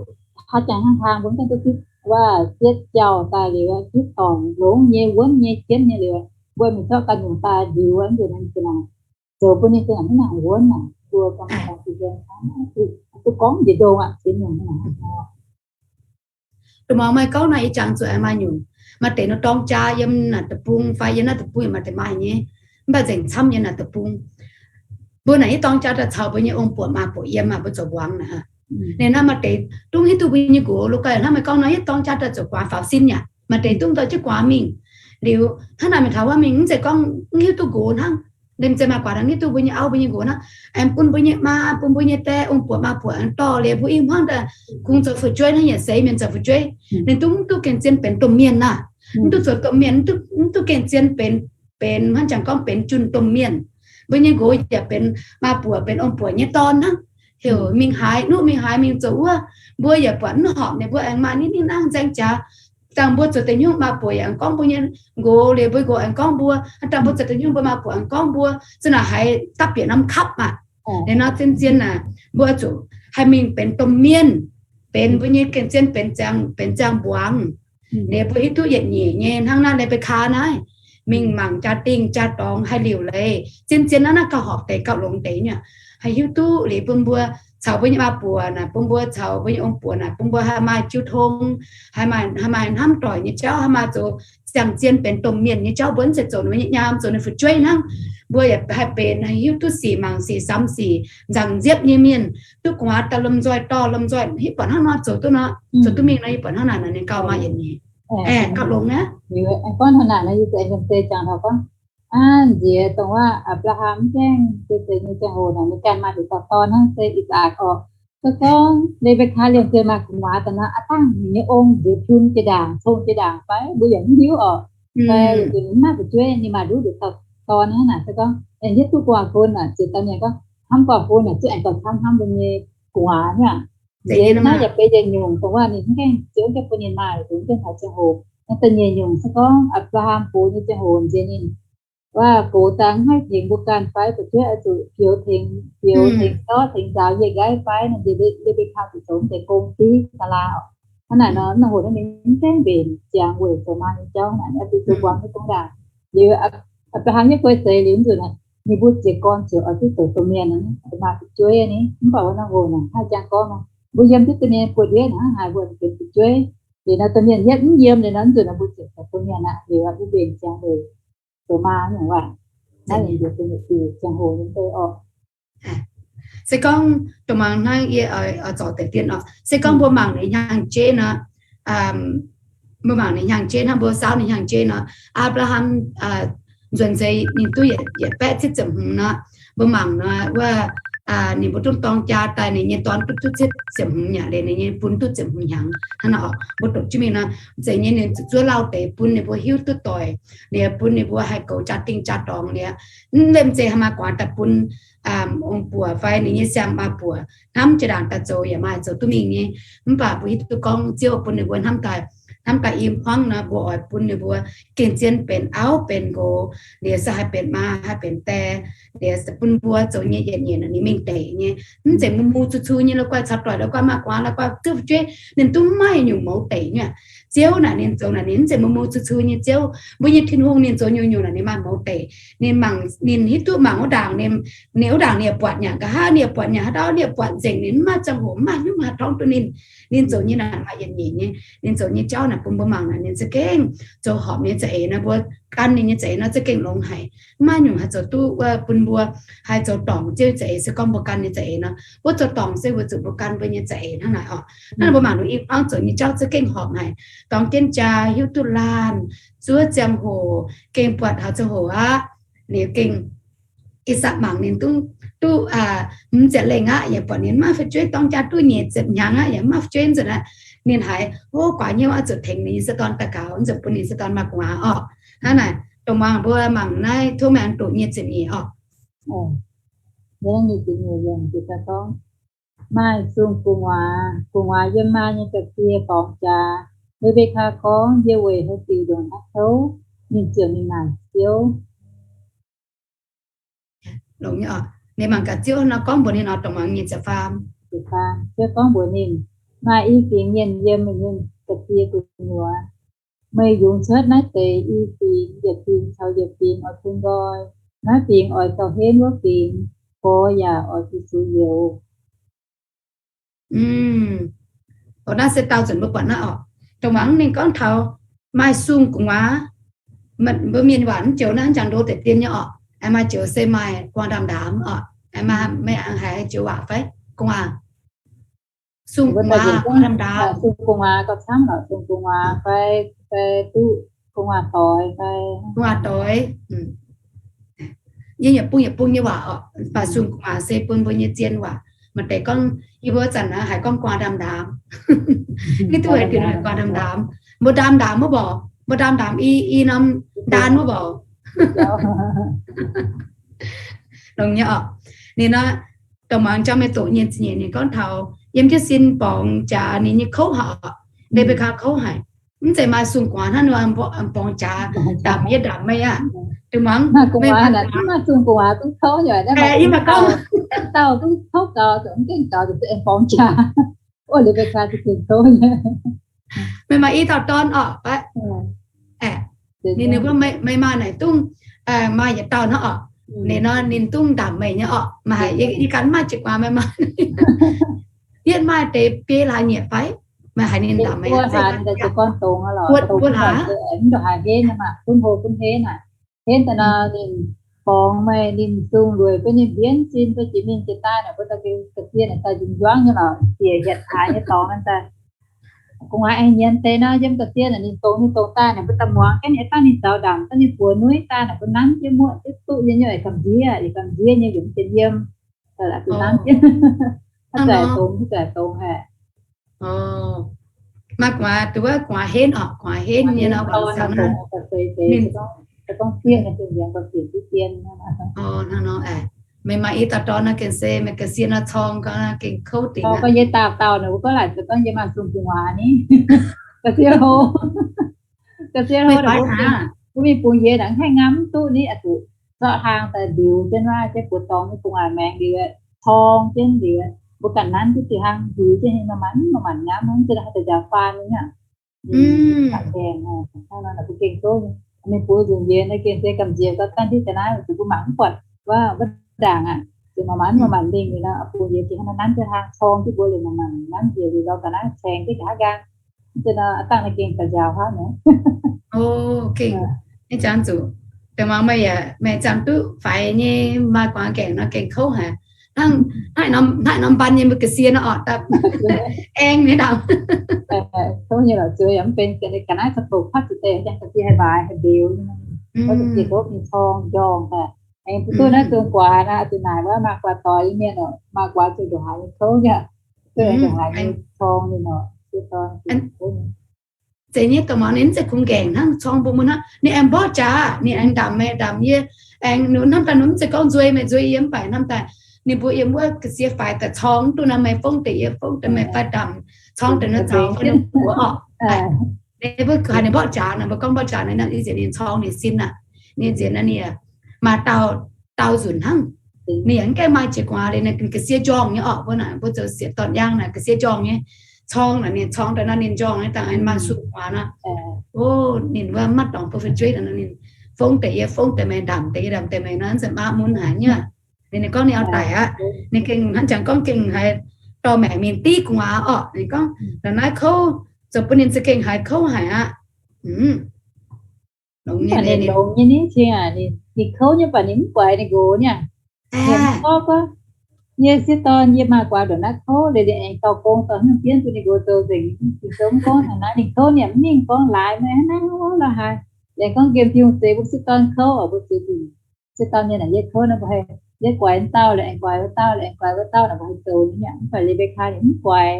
hnangv jangx hnangv hlang mbuo mv gaengh duqv zipv wuov zieqv jauh daaih liuz, zipv dorngc longx nyei, wuonv nyei, jienv nyei liuz, mbuo mingh zorqv ganh nyungc daaih ndiux, mv zuqc naaiv zuqc naaic zoux bun ninh zuqc naaic mv nangc wuonv naaic, mbuo gauh maaih dorngx fih zaeng hnangv, duqv gorngv njiec ndongh aqv, ziex nyungc naaic. Dongh muangx meih gorngv naaic ih jangx zuqc aengx maaih nyungc, maaih deix nor dorng jaa yiem naaic deic-bung fai yiem naaiv deic-bung yaac maaih deix maaih nyei, mv baac nzengc camv yiem naaic deic-bung. Mbuo naaic yie dorng jaa daaih caux mbuo nyei ong-buoc maa buoc yiem aqv, mbuo zoux muangx naaic. Ninh naaiv maaih deix dungv hiuv duqv mbuo nyei nqox, lo gaax hnangv meih gorngv nor, yietv dorng jaa daaih zuqc guaax faaux sin yaac maaih deix dungv daaih jienv guaax mingh. Liuz hnangv naaic meih taux wuov mingh mv zeiz gorngv mv hiuv duqv nqox hnangv. Ninh mv zeiz maaih guaax hnangv, hiuv duqv mbuo nyei auv mbuo nyei nqox hnangv, aengx bun mbuo nyei maa, bun mbuo nyei die, ong-buoc maa-buoc aengx dorh liuz mbuo i hmuangv daaih kungx zoux fu'jueiv hnangv, yietc seix mienh zoux fu'jueiv. Ninh dungv duqv gengh zien benx domh mienh naaic. Mv duqv zoux domh mienh, mv duqv gengh zien benx, benx hnangv jangx gorngv benx junh domh mienh. Mbuo nyei nqox yaac benx maa-buoc benx ong-buoc nyei dorn hnangv. Heuc mingh haaix nuqv mingh haaix mingh zoux wuov, mbuo yaac buatc mv horpc ninh mbuo aengx maaih nitv nitv nangv nzaeng jaax. Dangh mbuo zoux deix hnyouv maa-buoc yaac aengx gorngv mbuo nyei nqox, liuz mbuo nqox aengx gorngv mbuo. Dangh mbuo zoux deix hnyouv mbuo maa-buoc aengx gorngv mbuo, za'naaic haiz dapv bieqc norm kapv maah. Liuz nor zien zien naaic mbuo zuqc haih mingh benx domh mienh, benx mbuo nyei gengh zien benx ziangh, benx ziangh mbuangz. Liuz mbuo hiuv duqv yietc nyeic nyei hnangv naaiv Lebekaa naaiv, mingh mangc jaa-dingh jaa-dorngx haih liuc leiz, zien zien naaiv naaiv gauh horpc deix gauh longx deix nyei. Haih hiuv duqv liuz bun mbuo caux mbuo nyei maa-buoc naaic, bun mbuo caux mbuo nyei ong-buoc naaic, bun mbuo haih maaih jiu tong, haih maaih, haih maaih hnamv doic nyei jauv, haih maaih zoux ziangh zien benx domh mienh nyei jauv. Mbuo mv zeiz zoux ninh mbuo nyei nyaam, zoux ninh fu'jueiv hnangv. Mbuo yaac haih benx haih hiuv duqv sic, mangc sic, samx sic, nzaangc nziepv nyei mienh, duqv gu'nguaaz daaih lomh nzoih dorh lomh nzoih, hiuv buatc hnangv nor zoux duqv nor, zoux duqv mingh nor, hiuv buatc hnangv naaic nor ninh gauh maaih yietc nyeic. Aengx gauh longx aqv. Gorngv hnangv naaic nor, yie se aengx se jangx taux gorngv, aav, nziex dongh wuov Apc^laa^ham mv gaengh se zeiz nyei ziangh hoc naaic, ninh ganh maaih deix dauh dorn hnangv, se I^saa^lakc orqc. Se gorngv Lebekaa liemh zeih maaih gu'nguaaz daaih nor, aav dangh ninh nyei ong nziex piun jiex ndaangc, cong jiex ndaangc fai mbuo yaac mv hiuv orqc. Fai weic zuqc ninh mv maaih fu'jueiv, ninh maaih nduov deix dauh dorn hnangv naaic. Se gorngv aengx hiuv duqv gu'nguaaz-fun naaic, ziex dauh mienh gorngv hnamv gu'nguaaz-fun naaic, zungv aengx dorh camv hnamv mbuo nyei gu'nguaaz nyei aqv. Nziex naaiv yaac benx yietc nyungc dongh wuov ninh mv gaengh Ziouv mv gaengh bun ninh maaih deix mv gaengh taux ziangh hoc. Naaiv da'nyeic nyungc se gorngv Apc^laa^ham gox nyei ziangh hoc nziex ninh wuov gox daaih mv haih tengx mbuo ganh fai, fu'jueiv oix zuqc fioux tengx, fioux tengx zorqv tengx nzaaux yie nqaiv fai, naaiv nziex Lebekaa zuqc zoux mv deix gong div Saalaa oc. Hnangv naaic nor, naaiv hoc naaiv ninh mv gaengh mbenc ziangx weic zoux maa nyei jauv naaic, oix zuqc zoux mbuangz nyei gong ndaangc. Liuz Apc^laa^ham nyei guei seix liuz nzunc naaic, ninh mbuo jiez gorn ziouc oix duqv zoux domh mienh, maaih fu'jueiv ni. Mv baac wuov naaiv hoc naaic haih jangx gorngv nor, mbuo yiem duqv domh mienh buoz-ndiev naaic, hnangv haaix mbuo benx fu'jueiv. Liuz nor domh mienh yietv mv yiem liuz nor, nzunc naaic mbuo ziouc zoux domh mienh aqv. Liuz mbuo mbenc ziangx weic zoux maa nyungc waac. Naaiv yaac benx yietc diuc ziangh hoc nyei bei orqc. Se gorngv dongh muangx hnangv yie oix zorc deix dien orqc, se gorngv mbuo mangc ninh hnyangx-jeiv nor, mbuo mangc ninh hnyangx-jeiv hnangv, mbuo saauv ninh hnyangx-jeiv nor, Apc^laa^ham nzuonx se ninh duqv yietc baeqv cietv ziepc hmz nor, mbuo mangc nor wuov, ninh mbuo duqv dorng jaa daaih, ninh nyei dorn duqv duqv cietv ziepc hmz nyei, liuz ninh nyei bun duqv ziepc hmz hnyangx hnangv nor orqc. Mbuo doqc jienv mingh nor, zeiz nyei ninh zuqc zuov lauh deix bun ninh mbuo hiuv duqv doic, ninh bun ninh mbuo haih goux jaa-dingh jaa-dorngx liuz, mv lemh zeiz haih maaih guaax daaih bun ong-buoc fai ninh nyei siang maa-buoc hnamv jiex ndaangc daaih zoux yaac maaih zoux duqv mingh nyei. Mv baac mbuo hiuv duqv gorngv Ziouv bun ninh mbuo hnamv daaih, hnamv daaih i hmuangv nor, mbuo oix bun ninh mbuo gengh zien benx auv benx nqox, liuz se haih benx maa haih benx die, liuz se bun mbuo zoux nyei yietc nyeic naaic ninh mingh deic nyei. Mv zeiz mu mu cu cu nyei, la'guaih caux doic, la'guaih maa guaax, la'guaih ziouv fu'jueiv, ninh duqv mv maaih nyungc mouz deic nyei. Ziouv naaic ninh zoux naaic ninh mv zeiz mu mu cu cu nyei. Ziouv mbuo nyei Tin-Hungh ninh zoux nyungc-nyungc naaic ninh maaih mouz deic. Ninh mangc, ninh hiuv duqv mangc wuov ndaangc, ninh wuov ndaangc ninh yaac buatc nyanc nqa'haav, ninh yaac buatc nyanc haaix dauh, ninh yaac buatc nzengc, ninh mv maaih ziangh hoc, mv maaih hnyouv haaix torngv duqv ninh. Ninh zoux nyei naaic maaih yietc nyeic nyei. Ninh zoux nyei jauv naaic bun mbuo mangc naaic ninh za'gengh zoux horpc nyei za'eix nor, mbuo gan ninh nyei za'eix nor za'gengh longx haic. Mv maaih nyungc haih zoux duqv wuov bun mbuo haih zoux dorngc Ziouv nyei za'eix se gorngv mbuo gan nyei za'eix nor. Wuov zoux dorngc se weic zuqc mbuo gan mbuo nyei za'eix hnangv naaic orqc. Hnangv naaic mbuo mangc ninh i hmuangv zoux nyei jauv za'gengh horpc haic. Dorngx jienv jaa, hiuv duqv laanh, zuov ziangh hoc, gengh buatc taux ziangh hoc aqv. Liuz gengh I^sakc mangc ninh duqv, duqv hmz ziepc lengh aqv, yaac buatc ninh maiv fu'jueiv, dorng jaa duqv nyic ziepc hnyangx aqv, yaac maiv fu'jueiv nzunc aqv. Ninh haiz, o, guaax hnyouv oix zuqc tengx ninh nyei se dorn daux gaux, nzunc bun ninh se dorn maaih gu'nguaaz orqc. Hnangv naaic, dongh muangx mbuo mangc naaiv tov maengx doqc nyic ziepc nyeic orqc. Maaih sung gu'nguaaz, gu'nguaaz yiem maa nyei ga'sie borngz jaax. Lebekaa gorngv, yie weic haaix diuc ndongc naaiv kouv? Ninh ziouc mingh naaic Ziouv. Longx nyei oc. Ninh mangc gaax Ziouv nor gorngv mbuox ninh nor, dongh muangx nyic ziepc faam. Ziouv gorngv mbuox ninh, maaih i fingx mienh yiem meih nyei ga'sie gu'nyuoz. Meih yungz cuotv naaiv deix i fingx, yietc fingx caux yietc fingx oix bun nqoi. Naaiv fingx oix gauh henv wuov fingx, gorx yaac oix zuqc sux youz. Naaiv se daauh nzunc mbuo buatc naaiv oc. Dongh muangx ninh gorngv taux maaih sung gu'nguaaz, mbuo mienh waac mv joux naaiv, njang ndo deix dien nyei orqc. Aengx maaih joux se maaih gu'nguaaz ndaamv-ndaamv orqc. Aengx maaih meih aengx haiz joux waac fai gu'nguaaz Sung gu'nguaaz, sung gu'nguaaz gauh camv lorqc, sung gu'nguaaz fai, fai duqv gu'nguaaz doix fai. Gu'nguaaz doix. Yie yietc bung yietc bung nyei waac oc, mv baac sung gu'nguaaz se bun mbuo nyei zien waac. Maaih deix gorngv, yie mbuo zanc naaiv haiz gorngv gu'nguaaz ndaamv-ndaamv. Mv duqv haiz diuc gu'nguaaz ndaamv-ndaamv. Mbuo ndaamv-ndaamv wuov mborqc, mbuo ndaamv-ndaamv i, i norm ndaan wuov mborqc. Longx nyei oc. Ninh nor, dongh muangx jang mienh doqc nyei zingh nyeic ninh gorngv taux yiem jienv sin borngz jaax ninh nyei kouv haic oc. Lebekaa kouv haic. Mv zeiz maaih sung gu'nguaaz hnangv nor, borngz jaax ndamc yie ndamc meih aqv. Dongh muangx meih maaih sung gu'nguaaz zungv kouv nyei, yie maaih gorngv dauh zungv kouv gaux, mv gengh gaux, aengx borngz jaax. Ov, Lebekaa zungv kouv nyei. Meih maaih i dauh dorn oc. Ninh, ninh mbuo meih maaih naaic dungv, maaih yietc dauh nor oc. Ninh nor ninh dungv ndamc meih nyei oc. Maaih haic, yie ganh maaih jiez guaax meih maaih. Yie maaih deix biei hlaax nyieqc fai? Maaih haic ninh ndamc meih. Mbuo hlaax, mbuo hlaax, mv ndongc haaix henv nyei maah, gunv hlo gunv henv aqv. Henv daaih nor ninh borngz meih, ninh sung lueic fai ninh mbienv sin fai jiex mingh jiex daaih naaic, mbuo daaih ga'sie naaic daaih njuangv nyei lorqc, ziec hietc hlaax nyei dorngx naaiv daaih. Gu'nguaaz aengx nyienz deix nor, yiem ga'sie naaic ninh dongz nyei dongz daaih naaic, mbuo daaih muangx jienv, ih zanc ninh zaux ndamc, zanc ninh buoz nuiv daaih naaic, mbuo nanv jienv muoqv jienv duqv nyei, nyei gamh nziev, gamh nziev nyei, yungz jiex yiem, aqc duqv nanv jienv. Haaix zanc dongz, haaix zanc dongz haic. Maaih gu'nguaaz, duqv wuov gu'nguaaz henv oc, gu'nguaaz henv nyei nor, gu'nguaaz sangx nor, ninh gorngv sieqv nyei, dongh yie gorngv sieqv duqv dien. Meih maaih i dauh dorn nor gengh se meih ga'sie nor corng gau, gengh kouv dingc aqv. Gorngv yie dauh dauh naaic, mbuo gorngv laaic zoux gorngv yie maaih sung gu'nguaaz ni. Ga'sie hlo, ga'sie hlo naaic, mbuo mingh bungx yie naaic, haih ngamv duqv ni, aqc zuqc zorqv hlaang daaih ndiux jienv, waac jienv buoz dorngx nyei gu'nguaaz maengx liuz, corng jienv liuz, mbuo ganh nanv duqv diuh hlaang ndiux jienv, maaih manc, maaih manc ngamv, mv zeiz haaix deix njaaux faan nyei aqv. Hnangv nor naaic mbuo gengh kouv nyei. Mingh buoz nzunc yie naaiv gengh se gamh nziex gau, dangh ndiev ga'naaiv weic zuqc mbuo mangc mv buatc wuov, wuov ndaangc aqv. Zuqc maaih manc, maaih manc mingh liuz nor, bungx yie gengh hnangv nor nanv jienv hlaang, corng jienv mbuo liuz maaih manc nanv njiec liuz lorz ga'naaiv caengx jienv ga'haav nqaang. Mv zeiz nor, dangh naaiv gengh daaih njaaux hnangv nor. Gengh, ninh ziangh zuqc, dongh muangx meih yaac, meih ziangh duqv faix nyei, maaih gu'nguaaz gaengh nor gengh kouv haic. Hnangv, hnangv norm mban nyei mbuo ga'sie nor oc, aengx nyei ndaangc. Kouv nyei lorqc, zueiz yaac mv benx, ga'naaiv ga'doqc patv zuqc deix, ga'sie haih mbaaix haih mbeux. Ga'sie kouv ninh corng njorngh daaih. Aengx duqv naaiv zungh guaax naaiv, zuqc naaic wuov maaih guaax doix nyei mienh oc, maaih guaax zuqc ndongc haaix nyei kouv nyei, zuqc ndongc haaix nyei corng ninh oc. Zeiz nyei, dongh muangx ninh mv zeiz kungx nqaengc hnangv corng mbuo mun hnangv. Ninh aengx mborqv jaax, ninh aengx ndamc meih ndamc yie, aengx ninh hnamv daaih ninh mv zeiz gorngv nzuei meih nzuei yie mv baac hnamv daaih ninh mbuo yiem wuov ga'sie faix daaih corng duqv naaiv meih fongv deix yie fongv deix meih fai ndamc corng deix naaiv zaux fai ninh mbuo oc. Ninh mbuo haaix ninh mborqv jaax naaic, mbuo gorngv mborqv jaax naaiv, nzienx ninh corng ninh sin aqv. Ninh nzienx naaiv ninh maaih dauh, dauh nzunc hnangv. Ninh yaac mv gaengh maaih jiez guaax liuz, ninh ga'sie njorngh nyei orqc. Mbuo naaic mbuo zoux sieqv dorn yaangh naaic ga'sie njorngh nyei. Corng naaic ninh corng daaih nor ninh njorngh nyei dangh maaih su guaax nor. O, ninh wuov maiv dorngx bun fu'jueiv nor ninh fongv deix yie fongv deix meih, ndamc deix yie ndamc deix meih nor, nzengc maa mun haic nyei. Ninh, ninh gorngv ninh oix daic aqv. Ninh gengh hnangv jangx gorngv gengh haiz dorh maengc mingh div guaax orqc. Ninh gorngv ndongc naaiv kouv zoux bun ninh za'gengh haiz kouv haic aqv. Mv baac ninh longx nyei ni, cingx aac, ninh kouv nyei baac ninh mv guaix ninh nqox nyei. Ninh gorngv, gorngv, yie sieqv dorn, yie maaih guaax ndongc naaiv kouv, liuz ninh aengx dorh gong dorh hnyouv bienv bun ninh nqox zoux nzengc. Ninh zoux mv gorngv naaic, ninh kouv ninh yaac mv mingh gorngv laaix meih hnangv naaiv lorqc haaix. Aengx gorngv nqemh Tin-Hungh zeix mbuo sieqv dorn kouv oc, mbuo zeix dingc sieqv dorn nyei naaic, yie kouv nor mbuo haih, yie guaix wuov dauh liuz aengx guaix wuov dauh liuz aengx guaix wuov dauh naaic, mbuo haih zoux nyei. Mv baac Lebekah ninh mv guaix,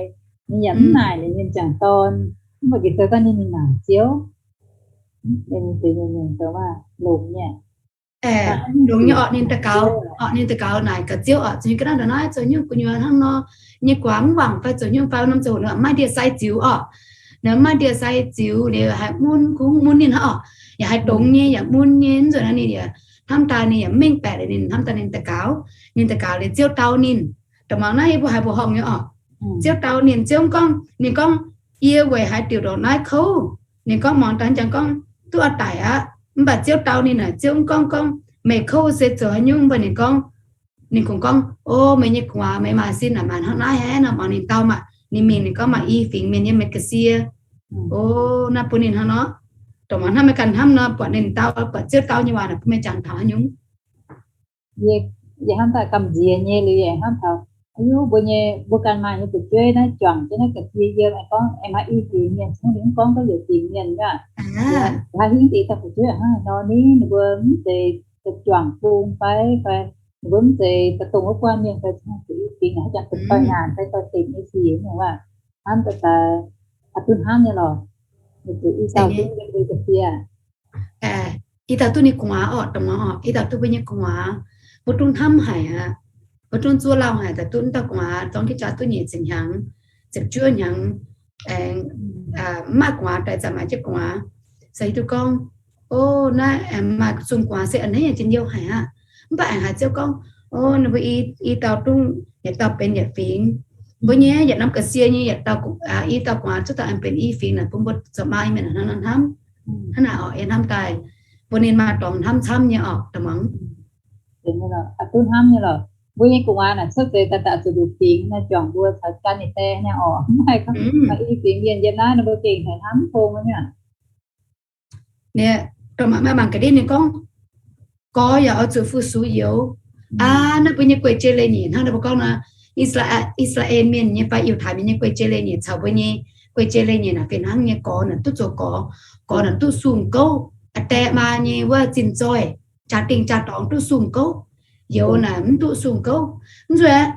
ninh yaac mv naaic liuz ninh jangc dorn. Mv baac gec zoux gorngv ninh mingh naaic Ziouv, ninh zeix nyungc-nyungc zoux maaih longx nyei. Longx nyei orqc, ninh daux gaux, orqc, ninh daux gaux naaic gaax Ziouv orqc, zuqc nyei ga'naaiv ndongc naaiv zoux nyungc gu'nyuoz hnangv nor, nyei guaax mv wangc fai zoux nyungc fai norm zoux nor mv maaih ndie-sai ziux orqc. Nor mv maaih ndie-sai ziux liuz haiz mun kungx mun ninh hnangv orqc, yaac haiz dongz nyei yaac mun nyei, nzuonx nor ninh yaac hnamv daaih ninh yaac mv mengh baeqc liuz ninh hnamv daaih ninh daux gaux, ninh daux gaux liuz Ziouv dau ninh. Dongh muangx naaiv yie mbuo haiz mbuoqc horngh nyei orqc. Ziouv dau ninh, Ziouv mv gorngv, ninh gorngv, yie weic haaix diuc ndongc naaiv kouv? Ninh gorngv muangx daaih jangx gorngv duqv oix daic aqv. Mv baac Ziouv dau ninh naaic, Ziouv mv gorngv gorngv meih kouv se zoux haaix nyungc, mv baac ninh gorngv, ninh kungx gorngv, o, meih nyei guaax meih maaih sin naaic maaih hnangv naaiv haic nor, muangx ninh dau maah. Ninh mingh ninh gorngv maaih i fingx mienh yiem meih ga'sie. O, naaiv bun ninh hnangv nor. Dongh muangx hnamv meih ganh hnamv nor, buatc ninh dau, buatc Ziouv dau nyei waac naaic bun meih jangx taux haaix nyungc? Yie, yie hnamv daaih gamh nziex nyei liuz yie hnamv taux Aa, mbuo nyei, mbuo ganh maaih nyei fu'jueiv naaiv juangc jienv naaiv ga'sie yiem, aengx gorngv aengx maaih i fingx mienh cingx ninh mv gorngv gorngv yietc fingx mienh nyei aqv. Hlaax hingv deix dauh fu'jueiv hnangv haaix nor ni, ninh mbuo mv zeiz daaih juangc bung fai, fai ninh mbuo mv zeiz daaih dongh wuov guanh mienh fai, cingx zuqc i fingx haaix jangx zuqc doix-ngaanc fai doix-dekc nyei sic nyungc waac, hnamv daaih daaih, aa, duqv hnamv nyei lorqc. Ninh zuqc i dauh duqv yiem mbuo ga'sie. I dauh duqv ninh gu'nguaaz orqc, dongh muangx orqc, i dauh duqv mbuo nyei gu'nguaaz, mbuo duqv hnamv haic aqv. Mbuo duqv zuov lauh haic, daaih duqv dauh gu'nguaaz zorng jienv jaax duqv nyic ziepc hnyangx, ziepc juov hnyangx, aengx mv maaih gu'nguaaz daaih zanc maaih jienv gu'nguaaz. Se hiuv duqv gorngv, o, naaiv aengx maaih zunh gu'nguaaz se a'hneiv yaac njien-youh haic aqv. Mv baac aengx haiz Ziouv gorngv, o, ninh mbuo i dauh duqv yietc dauh benx yietc fingx. Mbuo nyei yietc norm ga'sie nyei yietc dauh, i dauh gu'nguaaz zuqc dauh aengx benx i fingx naaic bun mbuo zoux maa mienh hnangv nor hnamv. Hnangv naaic orqc, yie hnamv daaih mbuo ninh maaih dorngx hnamv camv nyei orqc, da'muangx. Duqv hnamv nyei lorqc. Mbuo nyei gu'nguaaz naaic cuotv seix daaih daaih zuqc nduqc fingx naaiv juangc mbuo caux gan ninh die naaiv orqc, mv maaih gorngv maaih i fingx mienh yiem naaiv nor mbuo gengh haiz hnamv tong nyei. Dongh mangc ga'ndiev ninh gorngv, gorx yaac oix zuqc fu-sux youz. Aa, naaiv mbuo nyei guei-jei leiz-nyeic hnangv naaiv mbuo gorngv nor, I^saa^laa^en mienh nyei fai Yiutai mienh nyei guei-jei leiz-nyeic caux mbuo nyei guei-jei leiz-nyeic naaic fih hnangv nyei. Gorx naaic duqv zoux gorx, gorx naaic duqv sung gouv, aa, die maa nyei wuov zinh zoih, jaa-dingh jaa-dorngx duqv sung gouv. Youz naaic mv duqv sung gouv. Mv zuqc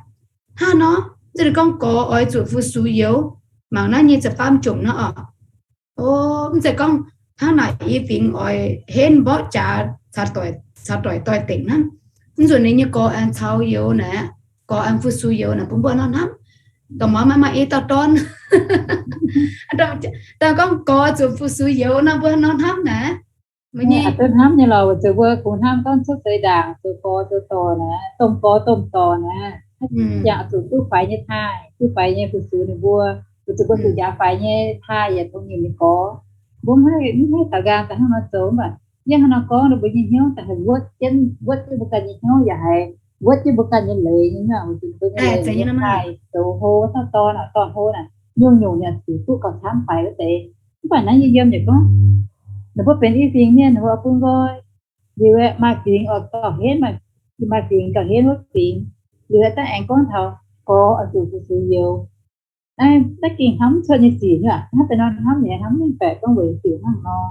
hnangv nor, mv zeiz gorngv gorx oix zuqc fu-sux youz. Mangc naaiv nyei ziepc faam jomc nor orqc. O, mv zeiz gorngv hnangv naaic i fingx oix henv mborqv jaax caux doic doix-dekc hnangv. Mv zuqc ninh nyei gorx aengx caux youz naaic, gorx aengx fu-sux youz naaic bun mbuo nor hnamv. Dongh muangx maaih maaih i dauh dorn, daaih gorngv gorx zuqc fu-sux youz nor mbuo nor hnamv naaic. Aa, duqv hnamv nyei lorqc, weic zuqc mbuo kungx hnamv gorngv cuotv seix ndaangc zoux gorx zoux dorc naaic, domh gorx domh dorc naaic, yaac zuqc duqv faix nyei taaih, duqv faix nyei fu-sux ninh mbuo, weic zuqc mbuo zuqc njaaux faix nyei taaih yaac tongx nyungc nyei gorx. Mbuo mv haih, mv haih taux nqaang daaih hnangv nor zoux, mv baac yie hnangv nor gorngv ninh mbuo nyei hnyouv daaih haiz wuotv jienv, wuotv jienv mbuo ganh nyei hnyouv yaac haiz wuotv jienv mbuo ganh nyei leiz nyei, weic zuqc mbuo nyei leiz nyei taaih zoux hlo, wuov dauh dorn, dorn hlo naaic, nyungc-nyungc ninh zuqc duqv gauh camv faix wuov deix. Mv baac naaiv yie yiem yaac gorngv, ninh mbuo benx i fingx mienh, ninh mbuo oix bun nqoi. Liuz aeqv, maaih fingx oix gauh henv, maaih fingx gauh henv wuov fingx. Liuz aeqv, daaih aengx gorngv taux gorx oix zuqc fu-sux youz. Naaiv gengh hnamv mv cuotv nyei sic nyei aqv. Hnamv daaih nor hnamv nyei, hnamv mv mengh baeqc gorngv weic diuc hnangv nor.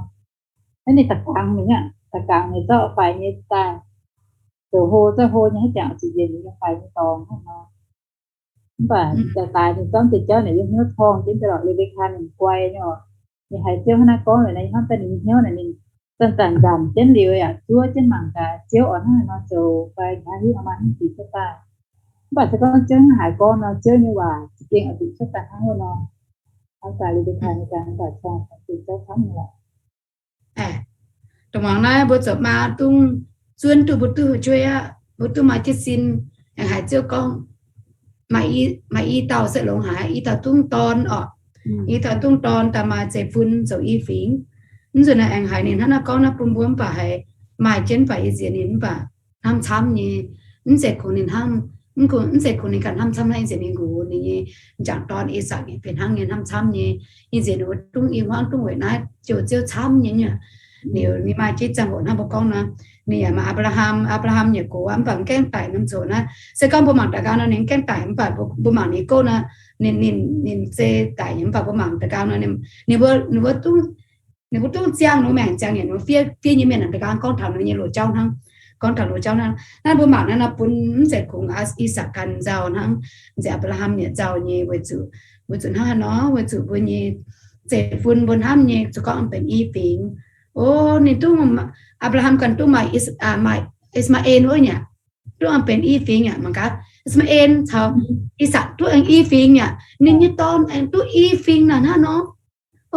Naaiv ninh da'gangx mingh aqv, da'gangx ninh zorqv faix nyei daaih, zoux hlo zorqv hlo nyei, haaix jangx zuqc njiec ninh nyei faix nyei dorngx hnangv nor. Mv baac daaih daaix ninh zorqv deix jauv naaic yiem hnyouv torngv jienv daaih lorqc. Liuz mbuo kaan ninh guai nyei oc. Ninh haiz Ziouv hnangv naaiv gorngv liuz, naaiv hnamv daaih ninh nyei hnyouv naaic ninh zanc-zanc nzamc jienv liuz yaac zuov jienv mangc gaax Ziouv oix hnangv haaix nor zoux fai nqa'haav hingv oix maaih haaix nyungc sic cuotv daaih. Mv baac se gorngv Ziouv hnangv haaix gorngv nor, Ziouv nyei waac za'gengh oix zuqc cuotv daaih hnangv wuov nor. Hnamv daaih liuz mbuo kaan ninh gaax, mv baac cong-cong Ziouv camv nyei lorqc. Dongh muangx naaiv mbuo zoux maa dungv zuonv duqv mbuo duqv fu'jueiv aqv, mbuo duqv maaih jienv sin, aengx haiz Ziouv gorngv maaih i dauh se longx haic, i dauh dungv dorn orqc. I dauh dungv dorn daaih maaih zeiv-fun zoux i fingx. Mv nzunc naaiv aengx haiz ninh hnangv naaiv gorngv naaiv bun mbuo mv baac haiz maaih jienv mv baac yie nziex ninh mv baac hnamv camv nyei. Mv zeiz kungx ninh hnamv, mv zeiz kungx ninh ganh hnamv camv hnangv, yie nziex ninh nqox ninh nyei m'jangc dorn I^sakc fih hnangv nyei hnamv camv nyei. Yie nziex ninh mbuo dungv i hmuangv dungv weic naaiv jouh Ziouv camv nyei nyungc. Liuz ninh maaih jienv ziangh hoc hnangv mbuo gorngv nor, ninh yaac maaih Apc^laa^ham, Apc^laa^ham yaac gox aqv, mv baac mv gaengh daic norm zoqc naaiv. Se gorngv mbuo mangc daaih nqaang nor ninh mv gaengh daic, mv baac mbuo mangc ninh gouv nor, ninh, ninh, ninh se daic nyei, mv baac mbuo mangc daaih nqaang nor, ninh mbuo, ninh mbuo dungv, ninh mbuo dungv ziangh ninh mbuo maengc ziangh yaac ninh mbuo fiev, fiev nyei mienh daaih nqaang gorngv taux ninh nyei loz-jauv hnangv, gorngv taux loz-jauv hnangv. Naaiv mbuo mangc naaiv nor bun mv zeiz kungx I^sakc ganh nzauh hnangv, mv zeiz Apc^laa^ham yaac nzauh nyei, weic zuqc, weic zuqc hnangv haaix nor, weic zuqc mbuo nyei zeiv-fun mbuo hnamv nyei zuqc gorngv benx i fingx. O, ninh dungv, Apc^laa^ham ganh dungv maaih, maaih Is^maa^en wuov nyei aqv, duqv aengx benx i fingx aqv. Mangc gaax, Is^maa^en caux I^sakc duqv aengx i fingx aqv. Ninh nyei dorn aengx duqv i fingx naaic hnangv nor.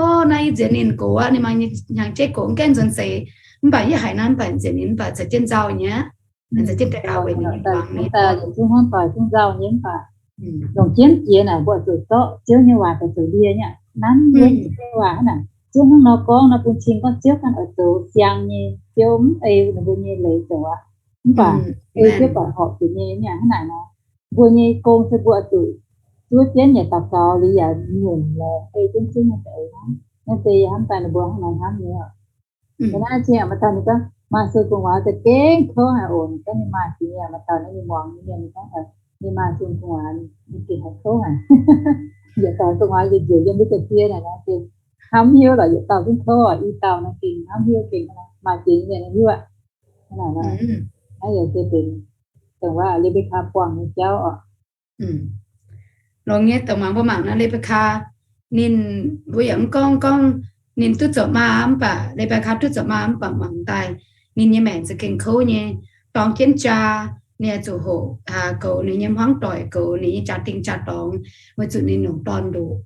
O, naaiv yie nziex ninh gox aqv, ninh maaih hnyangx-jeiv gox, mv gaengh nzuonx seix. Mv baac yie haiz naaiv mv baac nziex ninh mv baac caux jienv nzauh nyei aqv. Caux jienv daaih gaux weic ninh nyei buangh ninh, daaih zungv hnangv doic zungv nzauh nyei mv baac longc jienv jiex naaic mbuo zuqc zorqv Ziouv nyei waac daaih zoux ndie nyei aqv. Nanv wuov Ziouv nyei waac hnangv naaic, Ziouv hnangv nor gorngv nor bun cing gorngv Ziouv ganh oix zoux siang nyei, Ziouv mv ei ninh mbuo nyei leiz zoux aqv. Mv baac ei Ziouv buatc horpc zuqc nyei nyei aqv. Hnangv naaic nor, mbuo nyei gong se mbuo oix zuqc zuov jienv yaac daux gaux liuz yaac nyunc lorz ei jienv Ziouv nyei leiz hnangv. Naaiv se yie hnamv daaih ninh mbuo hnangv nor hnamv nyei oc. Naaiv cing maaih dauh ninh gorngv maaih se gu'nguaaz za'gengh kouv haic oc. Ninh gorngv ninh maaih jiex nyei, maaih dauh naaiv ninh muangx nyei mienh ninh gorngv, ninh maaih sung gu'nguaaz, ninh gengh haiz kouv haic. Yietc dauh gu'nguaaz yietc njiec yiem ndutv ga'sie naaic nor gengh hnamv hnyouv lorqc, yietc dauh zungv kouv oc. I dauh nor gengh hnamv hnyouv gengh maaih ziex nyei mienh hiuv aqv. Naaiv yaac se benx dongh wuov Le^mbe^kaa buangh nyei jauv oc. Longx nyei, dongh muangx mbuo mangc naaiv Le^mbe^kaa, ninh, mbuo yaac mv gorngv gorngv ninh duqv zoux maa mv baac, Le^mbe^kaa duqv zoux maa mv baac mangc daaih ninh nyei maengc za'gengh kouv nyei, dorng jienv jaa, ninh oix zuqc hoqc goux ninh nyei hmuangv doic, goux ninh nyei jaa-dingh jaa-dorngx, weic zuqc ninh longc dorn ndoqc.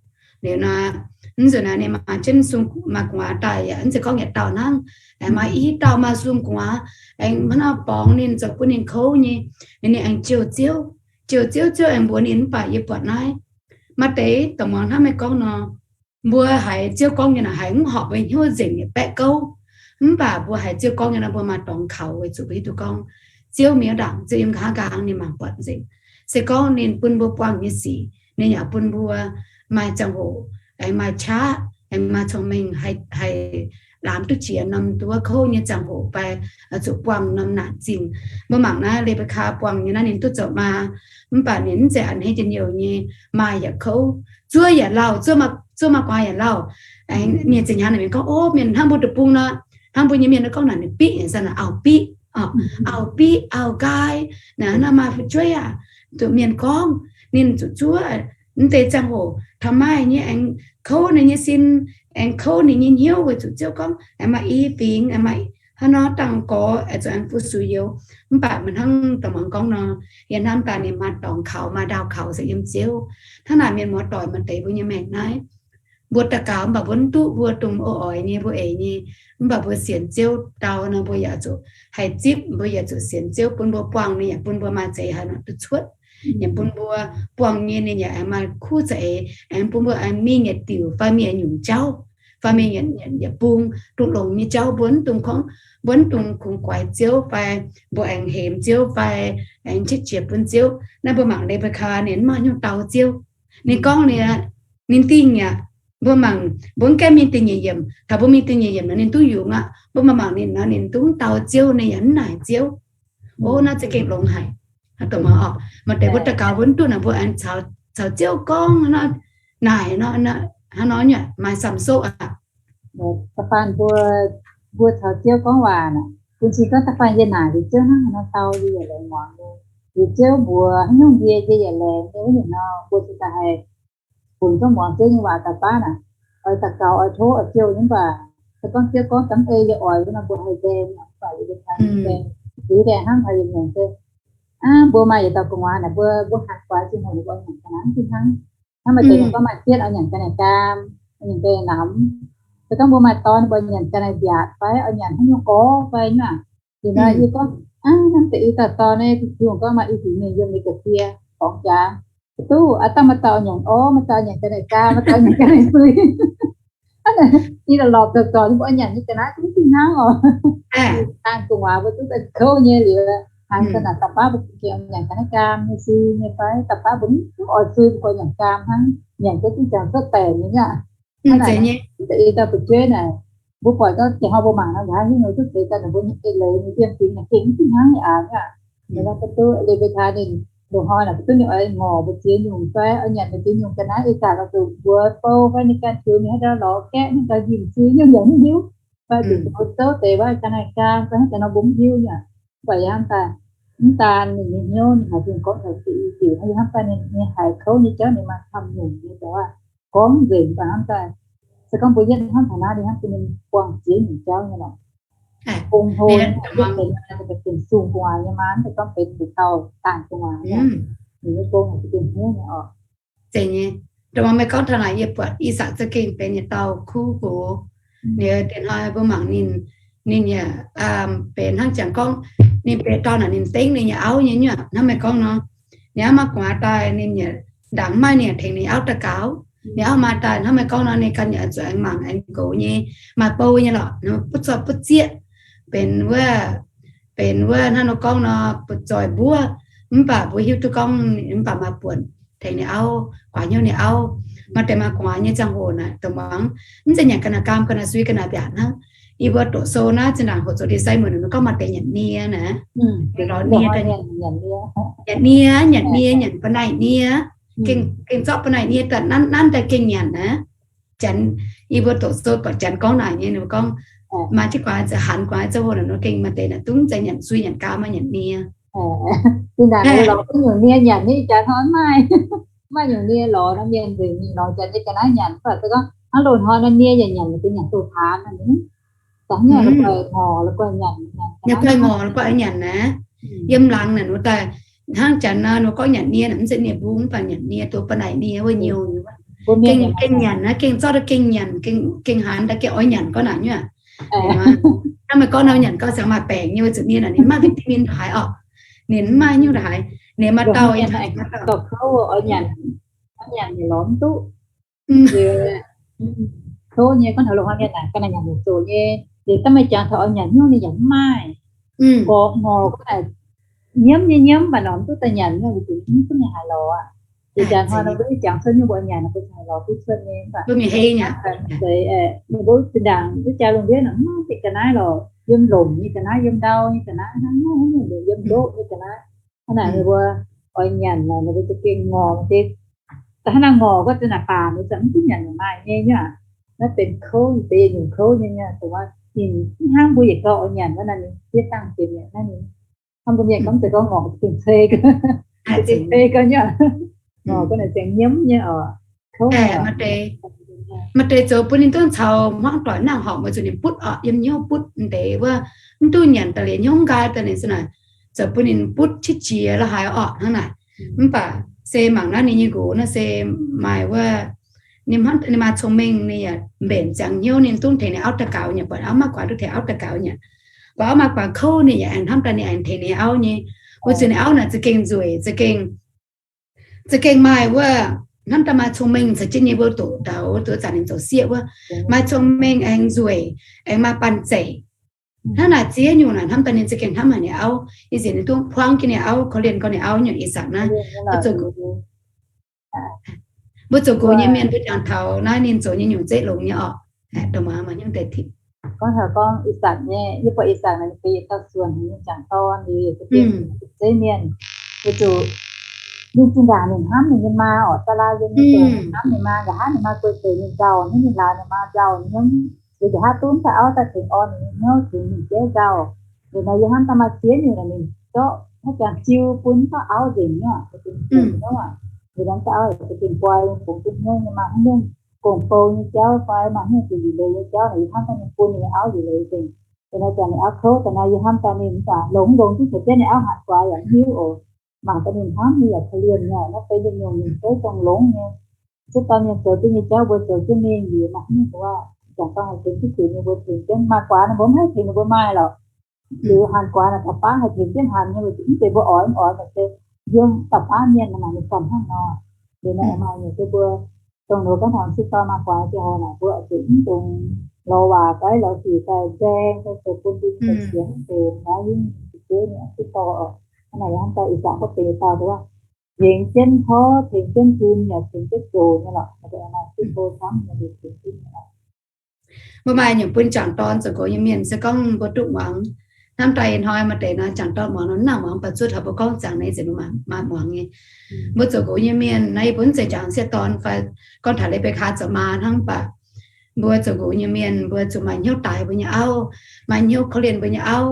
Liuz naaic, mv nzunc naaic ninh maaih jienv sung, maaih gu'nguaaz daaih yaac mv zeiz gorngv yietc dauh hnangv, aengx maaih i dauh maaih sung gu'nguaaz, aengx hnangv nor borngz ninh, zoux bun ninh kouv nyei. Ninh, ninh aengx jouh Ziouv, jouh Ziouv, Ziouv aengx mbuox ninh mv baac yie buatc naaiv, maaih deix dongh muangx hnamv meih gorngv nor, mbuo haiz Ziouv gorngv nyei naaic haiz mv horpc mbuo hnyouv nzengc nyei baeqv gouv. Mv baac mbuo haiz Ziouv gorngv nyei nor mbuo maaih dorngx kaux weic zuqc mbuo hiuv duqv gorngv Ziouv mingh wuov ndaangc, Ziouv yiem nqa'haav nqaang ninh mangc buatc nzengc. Se gorngv ninh bun mbuo buangh nyei sic, ninh yaac bun mbuo maaih ziangh hoc aengx maaih qaqv, aengx maaih cong-mengh haih, haih laamz duqv jiex norm duqv wuov kouv nyei ziangh hoc fai zuqc buangh norm naanc zingh. Mbuo mangc naaiv Le^mbe^kaa buangh nyei naaiv ninh duqv zoux maa, mv baac ninh mv zeiz a'hneiv njien-youh nyei, maa yaac kouv, zuov yaac lauh, zuov, zuov maa guaax yaac lauh. Aengx mienh zinh hnyangx naaic mienh gorngv, ov, mienh hnangv mbuo deic-bung nor, hnangv mbuo nyei mienh gorngv naaic ninh biqv, auv-biqv, auv-biqv, auv-gaai, naaic hnangv nor maaih fu'jueiv aac, zuqc mienh gorngv ninh zuqc zuov. Mv deix ziangh hoc taux maaih nyei aengx kouv ninh nyei sin, aengx kouv ninh nyei hnyouv weic zuqc Ziouv gorngv aengx maaih i fingx, aengx maaih hnangv nor dangh gorx, aengx zuqc aengx fu-sux youz. Mv baac meih hnangv dongh muangx gorngv nor, yie hnamv daaih ninh maaih dorngx kaux, maaih ndaauh kaux se yiem Ziouv. Hnangv naaic mienh muoz-doic maaih deix mbuo nyei maengc naaiv, mbuo daux gaux mv baac mbuo mv duqv, mbuo dongh oix nyei, mbuo eix nyei, mv baac mbuo sienx Ziouv dau nor mbuo yaac zuqc haih zipv, mbuo yaac zuqc sienx Ziouv bun mbuo buangh ninh yaac bun mbuo maaih zeix haaix nor duqv cuotv, yaac bun mbuo buangh nyei ninh yaac aengx maaih kuv za'eix, aengx bun mbuo aengx mingh yietc diuc fai mingh yietc nyungc jauv, fai mingh yietc, yietc bung, dongh longx nyei jauv mbuo mv dungx gorngv, mbuo mv dungx kungx guaix Ziouv fai mbuo aengx hemx Ziouv fai aengx qiex jiez bun Ziouv. Naaiv mbuo mangc Le^mbe^kaa ninh mv maaih hnyouv dau Ziouv. Ninh gorngv ninh, ninh dingh aqv. Mbuo mangc, mbuo mv gaengh mingh dingh nyeic yiemc. Taux mbuo mingh dingh nyeic yiemc nor ninh duqv yungz aqv. Mbuo mangc mangc ninh nor ninh duqv dau Ziouv, ninh yaac mv naaic Ziouv. Ov, naaiv za'gengh longx haic. Dongh muangx oc, maaih deix mbuo daux gaux mbuo mv duqv naaic mbuo aengx caux, caux Ziouv gorngv naaic nor, hnangv nor nyei maaih samx soqv aqv. Da'faanh mbuo, mbuo caux Ziouv gorngv waac naaic, bun cing gorngv da'faanh yie naaic liuz Ziouv hnangv haaix nor dau yie yaac laengz muangx nyei. Liuz Ziouv mbuox haaix nyungc yie, yie yaac laengz nyei. Wuov nyungc nor mbuo cingx daaih haih funx gorngv muangx Ziouv nyei waac daaih baav naaic, oix daux gaux, oix tov, oix jouh nyei mv baac se gorngv Ziouv gorngv dangv ei yie oix wuov nor mbuo haih nzaeng, mv baac yie laengz, liuz laengz hnangv haaix yie nyanc se, aa, mbuo maaih yietc dauh gu'nguaaz naaic, mbuo, mbuo hanc guaax zinh hoc ninh mbuo nyanc ga'naaiv fih hnangv. Hnangv maaih deix ninh gorngv maaih bietv oix nyanc ga'naaiv gaam, oix nyanc ga'naaiv namx. Se gorngv mbuo maaih dorn, mbuo nyanc ga'naaiv mbiaatc fai oix nyanc haaix nyungc gorx fai nyungc aac. Liuz nor yie gorngv, aa, hnamv deix i dauh dorn naaiv, Tin-Hungh gorngv maaih i fingx mienh yiem ninh ga'sie borngz jaax. Duqv, aa, dangh maaih dauh oix nyanc orv, maaih dauh oix nyanc ga'naaiv gaam, maaih dauh oix nyanc ga'naaiv fui. Aa, ninh lorpc zoux zorc ninh mbuo oix nyanc nyei ga'naaiv duqv fih hnangv oc. Dangh gu'nguaaz mbuo duqv daaih kouv nyei liuz, haaix zanc naaic da'baav mbuo gengh oix nyanc ga'naaiv gaam nyei, sui nyei fai da'baav mbuo mv oix sui, mbuo nyanc gaam hnangv, nyanc duqv zinh ziangx cuotv daic nyei aqv. Hnangv naaic, mv baac i dauh fu'jueiv naaic, mbuo buatc gorngv ziangh hoc mbuo mangc nor, nqa'haav hnyouv duqv deix daaih ninh mbuo nyei eix leiz nyei yiem fingx naaic gengh mv fih hnangv nyei aqv. Liuz nor mbuo duqv Le^mbe^kaa ninh loz-hnoi naaic mbuo duqv ninh oix ngorc mbuo ziex nyungc fai oix nyanc mbuo ziex nyungc ga'naaiv, ih zanc oix zuqc mbuox bou fai ninh ganh ziux mingh haaix ndau lorz gaeqv, haaix ndau njimv sui nyungc yaac mv hiuv. Fai zuqc mbuox zouv deix wuov ga'naaiv gaam fai hnangv haaix nor mbuo mv hiuv nyei. Mv baac yie hnamv daaih, mv daan ninh nyei hnyouv, ninh haiz bun gorngv taux diuc diuc, yie hnamv daaih ninh nyei haiz kouv nyei jauv ninh maaih camv nyungc nyei dongh wuov gorngv nzengc. Mv baac hnamv daaih, se gorngv mbuo yietv hnamv taux naaiv, yie hnamv bun ninh buangh ziex nyungc jauv nyei lorqc. Gong-hlo, benx sung gu'nguaaz nyei maa, mv zeiz gorngv benx nduqc dauh daanh gu'nguaaz nyei. Ninh nyei gong naaic za'gengh hniev nyei oc. Zeiz nyei. Dongh meih gorngv taux naaic yie buatc I^sakc za'gengh benx yietc dauh kuv gox. Liuz diex hnoi mbuo mangc ninh, ninh yaac benx hnangv jangx gorngv ninh benx dauh naaic ninh dengv ninh nyei auv nyei nyuoqc hnangv meih gorngv nor. Ninh auv maaih gu'nguaaz daaih ninh yaac ndaangc mv maaih ninh yaac tengx ninh auv daux gaux. Ninh auv maaih daaih hnangv meih gorngv nor ninh ganh yaac zuqc aengx mangc aengx goux nyei, maaih bou nyei lorqc, butv zoih butv zieqv, benx wuov, benx wuov hnangv nor gorngv nor butv zoih mbuov. Mv baac mbuo hiuv duqv gorngv mv baac maaih buonc tengx ninh auv, guaax hnyouv ninh auv. Maaih deix maaih gu'nguaaz nyei ziangh hoc naaic dongh muangx, mv zeiz nyanc ga'naaiv gaam, ga'naaiv sui, ga'naaiv mbiaatc hnangv. Yie mbuo doqc sou naaiv zinh ndaangc hoc zoux ndie-sai muonc ninh gorngv maaih deix nyanc nie naaic, lorz nie daaih nyanc nie. nyanc nie, nyanc nie, nyanc ba'naih nie, gengh zorqv ba'naih nie daaih nanv, nanv daaih gengh nyanc aqv. Janx, yie mbuo doqc sou buatc Janx gorngv naaic nyei, ninh mbuo gorngv, maaih jienv guaax, hanx guaax za'hoc naaic, ninh gengh maaih deix naaic dungv za'gengh nyanc sui nyanc ga'naaiv maaih nyanc nie. Zinh ndaangc lorz duqv nyungc nie nyanc nyei, ih jaax hnoi mv maaih, mv maaih nyungc nie lorz nor, mienh nzengc mingh lorz Janx nyei ga'naaiv nyanc. Mv baac se gorngv hnangv loz-hnoi nor nie yaac nyanc, maaih deix nyanc douz-hlaax nor, da'hnangv nyungc la'guaih ngorc, la'guaih nyanc, la'guaih ngorc, la'guaih nyanc naaiv. Yiem laangz naaic wuov daaih, hnangv Janx nor, ninh gorngv nyanc nie naaic mv zeiz nie mbung, mv baac nyanc nie, douz ba'naih nie wuov, nyouz, gengh nyanc naaiv, gengh zorqv daaih gengh nyanc, gengh hanx daaih gengh oix nyanc gorngv naaic nyungc. Hnangv meih gorngv nor, nyanc gau ziangx maaih baengc nyei, weic zuqc nie naaic ninh mv maaih vitamin ndongc haaix orqc. Ninh mv maaih nyungc ndongc haaix. Ninh maaih dauh, kouv oix nyanc, nyanc lorz mv duqv. Kouv nyei, gorngv taux loz-hnoi mienh naaic ga'naaiv nyanc zoqc nyei, liuz daaih meih jangx taux oix nyanc nyungc ninh yaac mv maaih. Gorqv ngorc gorngv naaic nyiemv nyei nyiemv, mv baac lorz mv duqv daaih nyanc nyungc, weic zuqc mv duqv mingh haaix lorz aqv. Liuz jangx hnoi nor mbuo jangx cuotv nyungc mbuo nyanc nor, mbuo haaix lorz duqv cuotv nyei, mv baac zeix, mbuo zinh ndaangc duqv jaa lungh ndiev naaic mv maaih zinh ga'naaiv lorqc, yiem lomc nyei ga'naaiv, yiem ndau nyei ga'naaiv, hnangv nor nyungc yiem ndoqv nyei ga'naaiv. Hnangv naaic ninh mbuo oix nyanc naaic, ninh mbuo za'gengh ngorc deix. Da'hnangv naaic ngorc gorngv za'naaic baanc mbuo za'gengh mv duqv nyanc maaih nyei nyungc. Naaiv benx kouv, deix yietc nyungc kouv nyei nyungc, dongh wuov ninh mv hnangv mbuo yietc gau oix nyanc wuov naaiv, ninh fiev dangh jiex mi'aqv naaiv ninh. Hnangv mbuo mienh gorngv mv zeiz gorngv ngorc za'gengh cei, za'gengh cei gau nyungc. Ngorc gorngv naaic za'gengh nyiemv nyei oc. Maaih deix zoux bun ninh duqv caux hmuangv doic nangh horpc, weic zuqc ninh butv orqc, yiem hnyouv butv deix wuov, mv duqv nyanc daaih liuz hnyouv nqaai daaih ninh za'naaic, zoux bun ninh butv qiex jiez la'haaix orqc hnangv naaic. Mv baac se mangc naaiv ninh nyei nqox naaiv se maaih wuov, ninh maaih cong-mengh, ninh yaac mbenc ziangx hnyouv, ninh duqv tengx ninh auv daux gaux nyei, buatc auv maiv guaax duqv tengx auv daux gaux nyei. Buatc auv maiv guaax kouv, ninh yaac aengx hnamv daaih ninh aengx tengx ninh auv nyei. Weic zuqc ninh auv naaic za'gengh nzueic, za'gengh za'gengh maaih wuov, hnamv daaih maaih cong-mengh caux jienv nyei mbuo doqc daux, doqc zanc ninh zoux sieqv wuov, maaih cong-mengh aengx nzueic, aengx maaih banh zeic. Hnangv naaic ziex nyungc naaic hnamv daaih ninh za'gengh hnamv haic ninh auv. Ih zinc ninh duqv buangv jienv ninh auv, korv-lienh gorngv ninh auv nyungc ih zanc naaiv. Mbuo zoux nqox nyei mienh mbuo jangx taux naaiv ninh zoux nyei nyungc zeiv longx nyei orqc. Dongh muangx maaih hnyouv deix tipc. Gorngv taux gorngv ih zanc nyei, yie buatc ih zanc naaic ninh benx yietc dauh suonc haic nyei jangc dorn, liuz yie za'gengh zeiv mienh, weic zuqc ninh zinh ndaangc ninh hnamv ninh nyei maa orqc, da'laai yiem nyei doqc hnamv ninh maa, nqa'haav ninh maa guei deix ninh nzauh, hnangv ninh laai ninh maa nzauh hnyouv, liuz nqa'haav duqv daaih auv daaih tengx orn ninh nyei hnyouv, tengx ninh jaiv nzauh. Liuz nor yie hnamv daaih maaih ziex nyungc naaic ninh zorqv haaix jangx jiu bun dauh auv nzengc nyei, liuz nor dauh auv za'gengh guai, bungx duqv hnyouv nyei maa, hnangv mienh gong-bou nyei jauv fai maaih hnyouv zuqc liuc leiz nyei jauv naaic, yie hnamv daaih ninh bun ninh auv liuc leiz nzengc. Liuz nor jangx ninh auv kouv daaih nor, yie hnamv daaih ninh mv baac longx longx duqv caux jienv ninh auv hatc guaax yaac mv hiuv oc. Mangc daaih ninh hnamv nyei yaac korv-lienh nyei, naaiv benx yietc nyungc ninh zeiv dongh longx nyei. Sieqv dorn mienh zoux jienv nyei jauv mbuo zoux jienv mingh liuz, mangc mv baac jangx dorn haih tengx duqv zuqc nyei mbuo tengx jienv, maaih guaax nor mbuo mv haih tengx ninh mbuo maaih lorqc. Liuz hanc guaax naaic da'baav haih tengx jienv hanc nyei, weic zuqc mv zeiz mbuo oix mv oix, mv zeiz yiem da'baav mienh naaic mangc ninh gamh hnangv nor. Liuz naaic maaih nyungc se mbuo dongh nor gorngv taux sieqv dorn maaih guaax ziangh hoc naaic mbuo zuqc mv dungx lorz waac fai lorz sic daaih nzaeng daaih zoux bun ndin daaih sienx deix naaiv yie mv zuqc zeiv nyei sieqv dorn oc. Hnangv naaic yie hnamv daaih ih zanc gorngv benx yietc dauh dongh tengx jienv torv, tengx jienv bun, yaac tengx jienv zoux nyei lorqc. Maaih deix maaih sieqv dorn camv nyei liuz tengx jienv nyei lorqc. Mbuo maaih nyungc bun jangc dorn zoux nqox nyei mienh se gorngv mbuo duqv muangx. Hnamv daaih ih hnoi maaih deix nor jangc dorn muangx nor mv nangc muangx, mv baac zuov taux mbuo gorngv ziangx naaiv ih zanc mbuo maaih muangx nyei. Mbuo zoux nqox nyei mienh naaiv, yie mbuo mv zeiz jangx sieqv dorn fai gorngv taux Lebekah zoux maa hnangv, mv baac mbuo zoux nqox nyei mienh mbuo zuqc maaih hnyouv daaix mbuo nyei auv, maaih hnyouv korv-lienh mbuo nyei auv.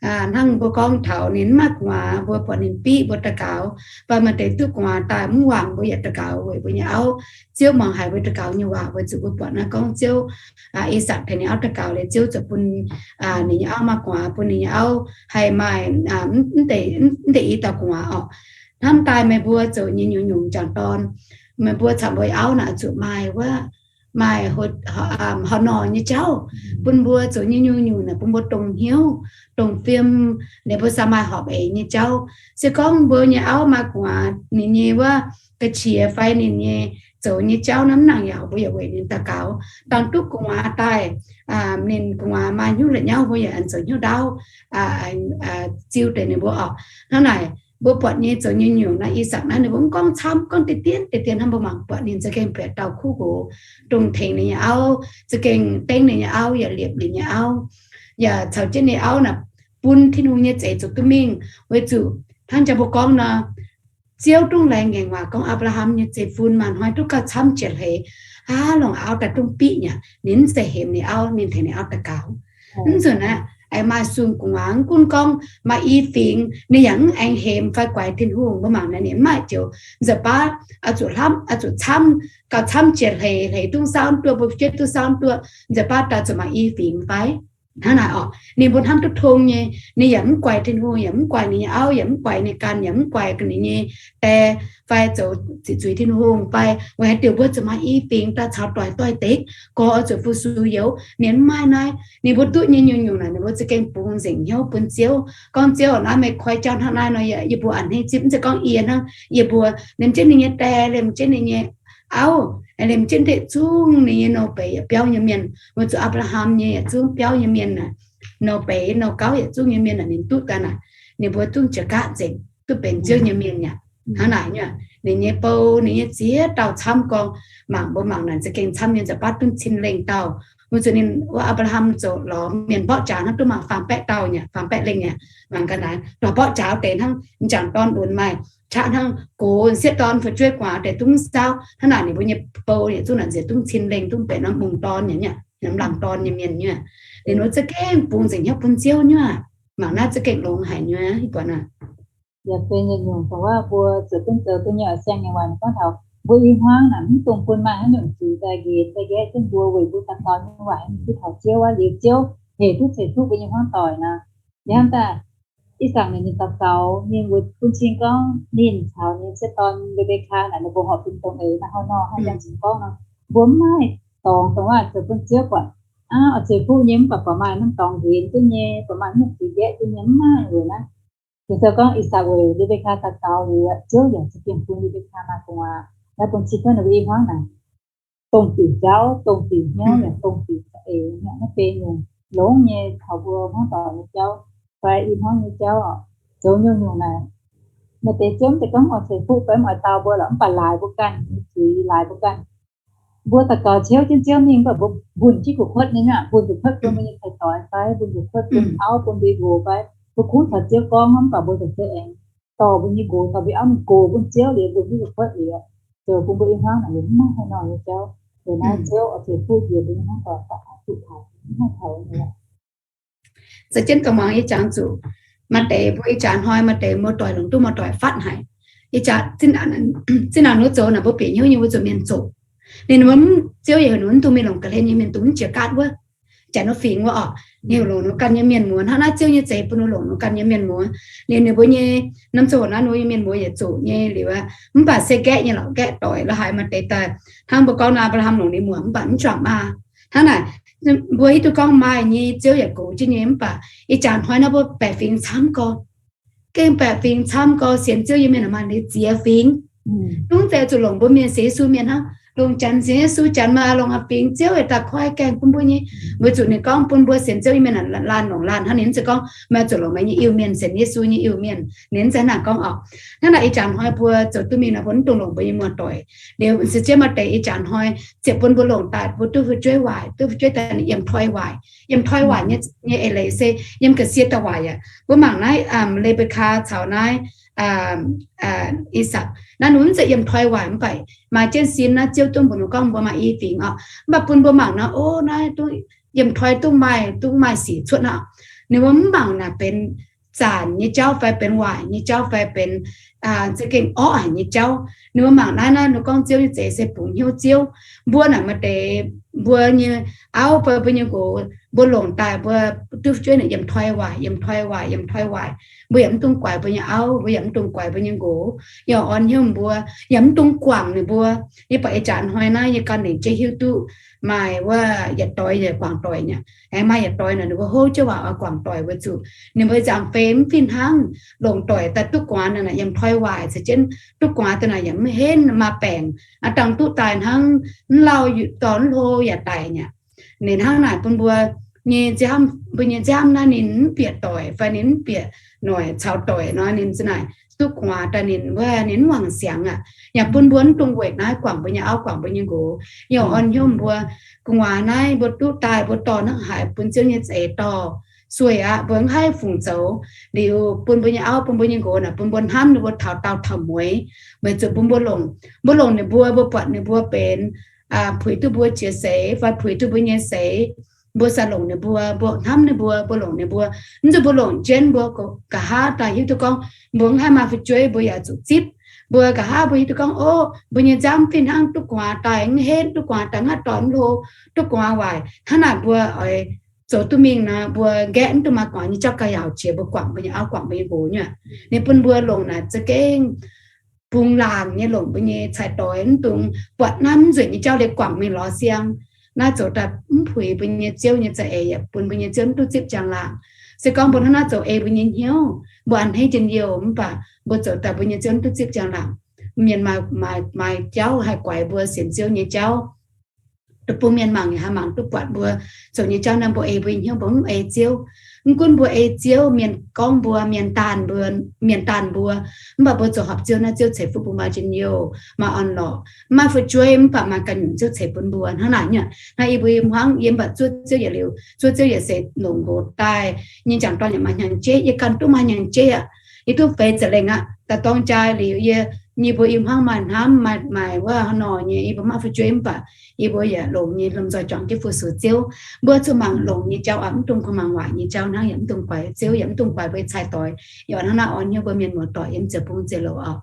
Hnangv mbuo gorngv taux ninh mv maaih gu'nguaaz, mbuo buatc ninh biqv mbuo daux gaux, fai maaih deix duqv gu'nguaaz daaih mv wangc mbuo yaac daux gaux weic mbuo nyei auv. Ziouv muangx haic mbuo daux gaux nyei waac, weic zuqc mbuo buatc naaiv gorngv Ziouv, Ih^sakc tengx ninh auv daux gaux liuz, Ziouv zoux bun ninh nyei auv maaih gu'nguaaz, bun ninh nyei auv haih maaih mv deix i dauh gu'nguaaz orqc. Hnamv daaih meih mbuo zoux nyei nyungc-nyungc jangc dorn, meih mbuo caux mbuo auv naaic zuqc maaih wuov, maaih horh nor nyei jauv, bun mbuo zoux nyei nyungc-nyungc naaic bun mbuo dongh hnyouv, dongh fim, liuz mbuo sa maaih horpc eix nyei jauv. Se gorngv mbuo nyei auv maaih gu'nguaaz, ninh nyei wuov ga'qiex fai ninh nyei zoux nyei jauv naaiv mv nangc yaac mbuo yaac weic ninh daux gaux. Dangh duqv gu'nguaaz daaih, ninh gu'nguaaz maaih hnyouv la'nyauv, mbuo yaac aengx zoux hnyouv ndaauv, ziu deix ninh mbuo orqc. Hnangv naaic mbuo buatc nyei zoux nyei nyungc naaiv, Ih^sakc naaiv ninh mbuo mv gorngv camv, gorngv deix dien deix dien hnangv mbuo mangc buatc ninh za'gengh buatc dauh kuv nqox, dongh tengx ninh nyei auv, za'gengh dengv ninh nyei auv yaac liepc ninh nyei auv, yaac caux jienv ninh auv naaic bun Tin-Hungh nyei zeix zuqc duqv mingh, weic zuqc Hnangv jang mbuo gorngv nor, Ziouv dungv laengz ngaengc waac gorngv Apc^laa^ham nyei zeiv-fun maaih hnoi duqv gauh camv jiex hleix, aav longc auv daaih dungv biqv nyei aqv. Ninh mv zeiz hemx ninh auv, ninh tengx ninh auv daux gaux. Mv nzunc aeqv, aengx maaih sung gu'nguaaz mv gunv gorngv maaih i fingx, ninh yaac mv aengx hemx fai guaix Tin-Hungh. Mbuo mangc naaic ninh mv maaih joux nza'baav oix zuqc lamh, oix zuqc camv, gauh camv jiex hleix, hleix dungv saauv duqv, mbuo fu'jueiv duqv saauv duqv, nza'baav daaih zuqc maaih i fingx fai? Hnangv naaic orqc, ninh mbuo hnamv duqv tong nyei. Ninh yaac mv guaix Tin-Hungh, yaac mv guaix ninh nyei auv, yaac mv guaix ninh ganh, yaac mv guaix ninh nyei die fai zoux ziqc zuiz Tin-Hungh fai weic haaix diuc mbuo zuqc maaih i fingx daaih caux doic doix-dekc, gorx oix zuqc fu-sux youz. Ninh mv maaih naaiv, ninh mbuo duqv nyei nyungc-nyungc naaic ninh mbuo za'gengh bungx nzengc hnyouv bun Ziouv. Gorngv, Ziouv, naaiv meih koi jauv hnangv naaiv nor, yie mbuo a'hneiv zipv, mv zeiz gorngv yie hnangv, yie mbuo, liemh jienv ninh nyei die, liemh jienv ninh nyei auv, liemh jienv deix zungv ninh nyei nouh beiz yaac biauv nyei mienh, weic zuqc Apc^laa^ham nyei yietc zungv biauv nyei mienh aah, nouh beiz nouh gauv yietc zungv nyei mienh aah, ninh duqv daaih naaic, ninh mbuo zungv jiex gaatv nzengc, duqv benx Ziouv nyei mienh aqv. Hnangv naaic nyei, ninh nyei bou, ninh nyei ziex dauh camv gorngv, mangc mbuo mangc naaic za'gengh camv nyei, nza'baav dungv cin-lengh dauh. Weic zuqc ninh wuov Apc^laa^ham zoux lorz mienh mborqv jaax hnangv duqv mangc faam baeqv dauh nyei, faam baeqv lengh nyei. Mangc gaax naaiv, lorz mborqv jaax deix hnangv m'jangc dorn lunx maaih qaqv hnangv gox sieqv dorn fu'jueiv gu'nguaaz deix dungv saauv. Hnangv naaic ninh mbuo nyei bou yietc zungv naaic nziex dungv cin-lengh, dungv benx norm mungz dorn nyei, norm lamh dorn nyei mienh nyei. Ninh mbuo za'gengh bungx nzengc hnyouv bun Ziouv nyei. Mangc naaiv za'gengh longx haic nyei, ih buatc naaic. Yaac benx yietc nyungc dongh wuov mbuo zuotc duqv zoux duqv nyei oix saeng nyei waac gorngv taux mbuo i hmuangv naaic mv dungx bun maaih haaix nyungc zuiz daaih nqenx daaih nqaeqv jienv mbuo weic mbuo daux gaux nyei waac aengx duqv taux Ziouv aqv. Liuz Ziouv hec duqv ceix fuqv mbuo nyei hmuangv doic nor. Yaac hnamv daaih, I^sakc naaic ninh daux gaux, ninh weic bun cing gorngv ninh caux ninh sieqv dorn Le^mbe^kaa naaic ninh mbuo horpc fim dongh eix maaih hnoi nor hnangv yangh cingx gorngv nor, mbuo mv maaih dorngx dongh wuov zoux bun Ziouv buatc aqv, oix ceix fuqv nyei mv baac buatc maaih norm dorngx nqenx jienv nyei, buatc maaih nyungc zuiz nqaeqv jienv nyei, mv maaih weic naaiv. Gengh se gorngv I^sakc weic Le^mbe^kaa daux gaux liuz, Ziouv yaac za'gengh bun Le^mbe^kaa maaih gu'nguaaz. Naaiv bun cing gorngv ninh mbuo i hmuangv naaic dongh diuc jauv, dongh diuc hnyouv yaac dongh diuc za'eix nyei. Naaiv benx nyungc longx nyei taux mbuo hmuangv doic nyei jauv fai i hmuangv nyei jauv oc. Zoux nyungc-nyungc naaic, maaih deix Ziouv mv zeiz gorngv oix ceix fuqv fai mv oix dau mbuo lorqc, mv baac laaix mbuo ganh nyei zuiz, laaix mbuo ganh. Mbuo daux gaux ciouv jienv Ziouv mingh, mv baac mbuo mbuonx jienv gu'kuotv nyei, mbuonx gu'kuotv bun mbuo nyei ceix doic fai mbuonx gu'kuotv bun auv bun mbuo nqox fai mbuo kungx caux Ziouv gorngv, mv baac mbuo zoux se aengx dorh mbuo nyei nqox, dorh mbuo auv mingh gox bun Ziouv liuz, mbuonx jienv gu'kuotv liuz, zoux bun mbuo i hmuangv naaic liuz mv maaih haaix nor nyei jauv. Weic naaiv Ziouv oix ceix fuqv njiec mbuo nyei hmuangv doic baac oix zuqc taux, mv maaih taux nyei. Za'gengh dongh muangx ih jangx zuqc, maaih deix mbuo ih jaax hnoi maaih deix muoz-doic longc duqv muoz-doic fatv haic. Ih jaax zinh ndaangc nor zoux naaic mbuo bieqc hnyouv nyei mbuo zuqc mienh zoqc. Ninh mbuo mv, Ziouv yaac heuc ninh mbuo mv dungx mingh longc ga'hlen nyei mienh, dungx mv jiex gaatv wuov, jaax nor fingx wuov oc. Ninh heuc longc ninh mbuo ganh nyei mienh muoz. Hnangv naaiv Ziouv nyei za'eix bun ninh longc ninh mbuo ganh nyei mienh muoz. Liuz ninh mbuo nyei norm ziangh hoc naaiv ninh mbuo nyei mienh muoz yietc zuqc nyei liuz aqv, mv baac se nqaeqv nyei lorqc, nqaeqv doic la'haaix maaih deix daaih. Hnangv mbuo gorngv naaiv, Apc^laa^ham longc ninh muoz mv baac mv juangc maa. Hnangv naaic, mbuo hiuv duqv gorngv maaih nyei Ziouv yaac goux jienv nyei, mv baac ih jaax hnoi naaiv mbuo baeqc fingx camv gorx. Gengh baeqc fingx camv gorx, sienx Ziouv nyei mienh maaih liuz ziex fingx. Dungv zeiz zuqc longc mbuo mienh sienx Yesu mienh hnangv. Longc janx sienx Yesu, janx maaih longc fingx Ziouv yaac daaih koi gaengh bun mbuo nyei. Weic zuqc ninh gorngv bun mbuo sienx Ziouv nyei mienh laanh longc laanh hnangv, ninh mv zeiz gorngv meih zuqc longc meih nyei Iu-Mienh, sienx Yesu nyei Iu-Mienh, ninh mv zeiz hnangv naaic gorngv oc. Hnangv naaic ih jaax hnoi mbuo zoux duqv mingh nor mbuo mv dungx longc mbuo nyei muoz-doic. Liuz se jienv maaih deix ih jaax hnoi ziouc bun mbuo longc daaih mbuo duqv fu'jueiv waaic, duqv fu'jueiv daaih ninh yiem toi waaic, yiem toi waaic nyei eix leiz se yiem ga'sie daaih waaic aqv. Mbuo mangc naaiv Le^mbe^kaa caux naaiv I^sakc naaiv, ninh mbuo mv zeiz yiem toi waaic, mv baac maaih jienv sin naaiv Ziouv dongh mbuox ninh gorngv mbuo maaih i fingx oc. Mv baac bun mbuo mangc naaiv, o, naaiv yiem toi dongh maaih, dongh maaih sic cuotv aqv. Ninh mbuo mv mangc naaic benx zanc nyei jauv fai benx waaic nyei jauv fai benx za'gengh orqv haic nyei jauv. Ninh mbuo mangc naaiv, naaiv ninh gorngv Ziouv nyei za'eix se bungx hnyouv Ziouv. Mbuo naaic maaih deix mbuo nyei auv fai mbuo nyei nqox, mbuo longc daaih mbuo duqv fu'jueiv naaic yiem toi waaic, yiem toi waaic, yiem toi waaic. Mbuo yaac mv dungx guaix mbuo nyei auv, mbuo yaac mv dungx guaix mbuo nyei nqox. Yie orn hnyouv mbuo, yaac mv dungx guangc ninh mbuo. Yie buatc ih jaax hnoi naaiv yie ganh lengc jeiv hiuv duqv maaih wuov yietc doix yaac guangc doic nyei. Aengx maaih yietc doix naaic ninh mbuo hov jienv waac oix guangc doic weic zuqc ninh mbuo nzangc-fei mv fih hnangv. Longc doic daaih duqv gu'nguaaz naaic yiem toi waaic, se jienv duqv gu'nguaaz daaih naaic yaac mv henv, maaih baengc aqv, dangh duqv daaih hnangv, mv lauh dorh mv hlo yaac daic nyei. Ninh hnangv naaic bun mbuo nyei nziaamv, mbuo nyei nziaamv naaiv ninh mv bieqc doic fai ninh mv bieqc noic caux doic nor, ninh za'naaic duqv gu'nguaaz daaih ninh wuov ninh mv wangc siangx aqv. Yaac bun mbuo mv dungx weic naaiv guangc mbuo nyei auv guangc mbuo nyei nqox. Yie orn hnyouv mbuo gu'nguaaz naaiv mbuo duqv daaih mbuo dorh hnangv haaix bun Ziouv nyei za'eix dorh. sueih aqv, mbuo mv haih fungc zoux. Liuz bun mbuo nyei auv, bun mbuo nyei nqox naaic, bun mbuo hnamv ninh mbuo taux daauh taux mueiz, weic zuqc bun mbuo longc, mbuo longc ninh mbuo, mbuo buatc ninh mbuo benx puix duqv mbuo jiex seix fai puix duqv mbuo nyei seix, mbuo sa longc ninh mbuo, mbuo hnamv ninh mbuo, mbuo longc ninh mbuo. Mv nzunc mbuo longc jienv mbuo nqa'haav daaih hiuv duqv gorngv mbuo mv haih maaih fu'jueiv, mbuo yaac zuqc zipv. Mbuo nqa'haav mbuo hiuv duqv gorngv, o, mbuo nyei nziaamv fih hnangv duqv gu'nguaaz daaih mv henv, duqv gu'nguaaz daaih ngaatv dorn mv hlo, duqv gu'nguaaz waaic. Hnangv naaic mbuo oix zoux duqv mingh nor, mbuo nqaeqv mv dungx maaih gu'nguaaz nyei jauv gauh yaauc qiex mbuo guangc mbuo nyei auv, guangc mbuo nyei nqox nyei. Ninh bun mbuo longc naaic za'gengh bungx laangc nyei longc mbuo nyei cai-doix, mv dungx buatc naaiv mv nzueic nyei jauv liuz guangc mingh lorz siang. Naaiv zoux daaih mv puix mbuo nyei Ziouv nyei za'eix, yaac bun mbuo nyei Ziouv mv duqv zipv njang-laangc. Se gorngv mbuo hnangv naaiv zoux ei mbuo nyei hnyouv, mbuo an hei njien-youh, mv baac mbuo zoux daaih mbuo nyei Ziouv mv duqv zipv njang-laangc. Mienh maaih, maaih, maaih jauv haih guaix mbuo sienx Ziouv nyei jauv. Deic-bung mienh mangc yaac haih mangc duqv buatc mbuo zoux nyei jauv naaiv, mbuo ei mbuo nyei hnyouv, mbuo mv ei Ziouv. Mv gunv mbuo ei Ziouv, mienh gorngv mbuo, mienh daanh mbuo, mienh daanh mbuo, mv baac mbuo zoux horpc Ziouv naaiv, Ziouv ceix fuqv bun maaih njien-youh, maaih orn-lorqc, mv maaih fu'jueiv, mv baac maaih ganh nyungc Ziouv ceix bun mbuo hnangv naaic nyei. Naaiv yie mbuo hmuangv yiem mv baac zuov Ziouv yietc liuz, zuov Ziouv yietc seix longc nqox daaih, nyei jangc dorn yaac maaih hnyangx-jeiv, yie ganh duqv maaih hnyangx-jeiv aqv. Yie duqv feix za'lengh aqv, daaih dorng jaa liuz yie, yie mbuo i hmuangv maaih hnamv, maaih, maaih wuov haaix nor nyei, yie mbuo mv maaih fu'jueiv mv baac yie mbuo yaac longc nyei lomh nzoih juangc jienv fu-sux Ziouv. Mbuo zuqc mangc longc nyei jauv aqv, mv dungx kungx mangc waaic nyei jauv hnangv, yaac mv dungx guaix Ziouv, yaac mv dungx guaix mbuo nyei cai-doix, yaac hnangv naaiv orn hnyouv mbuo mienh muoz-doic yiem ziepc bung ziepc louc oc.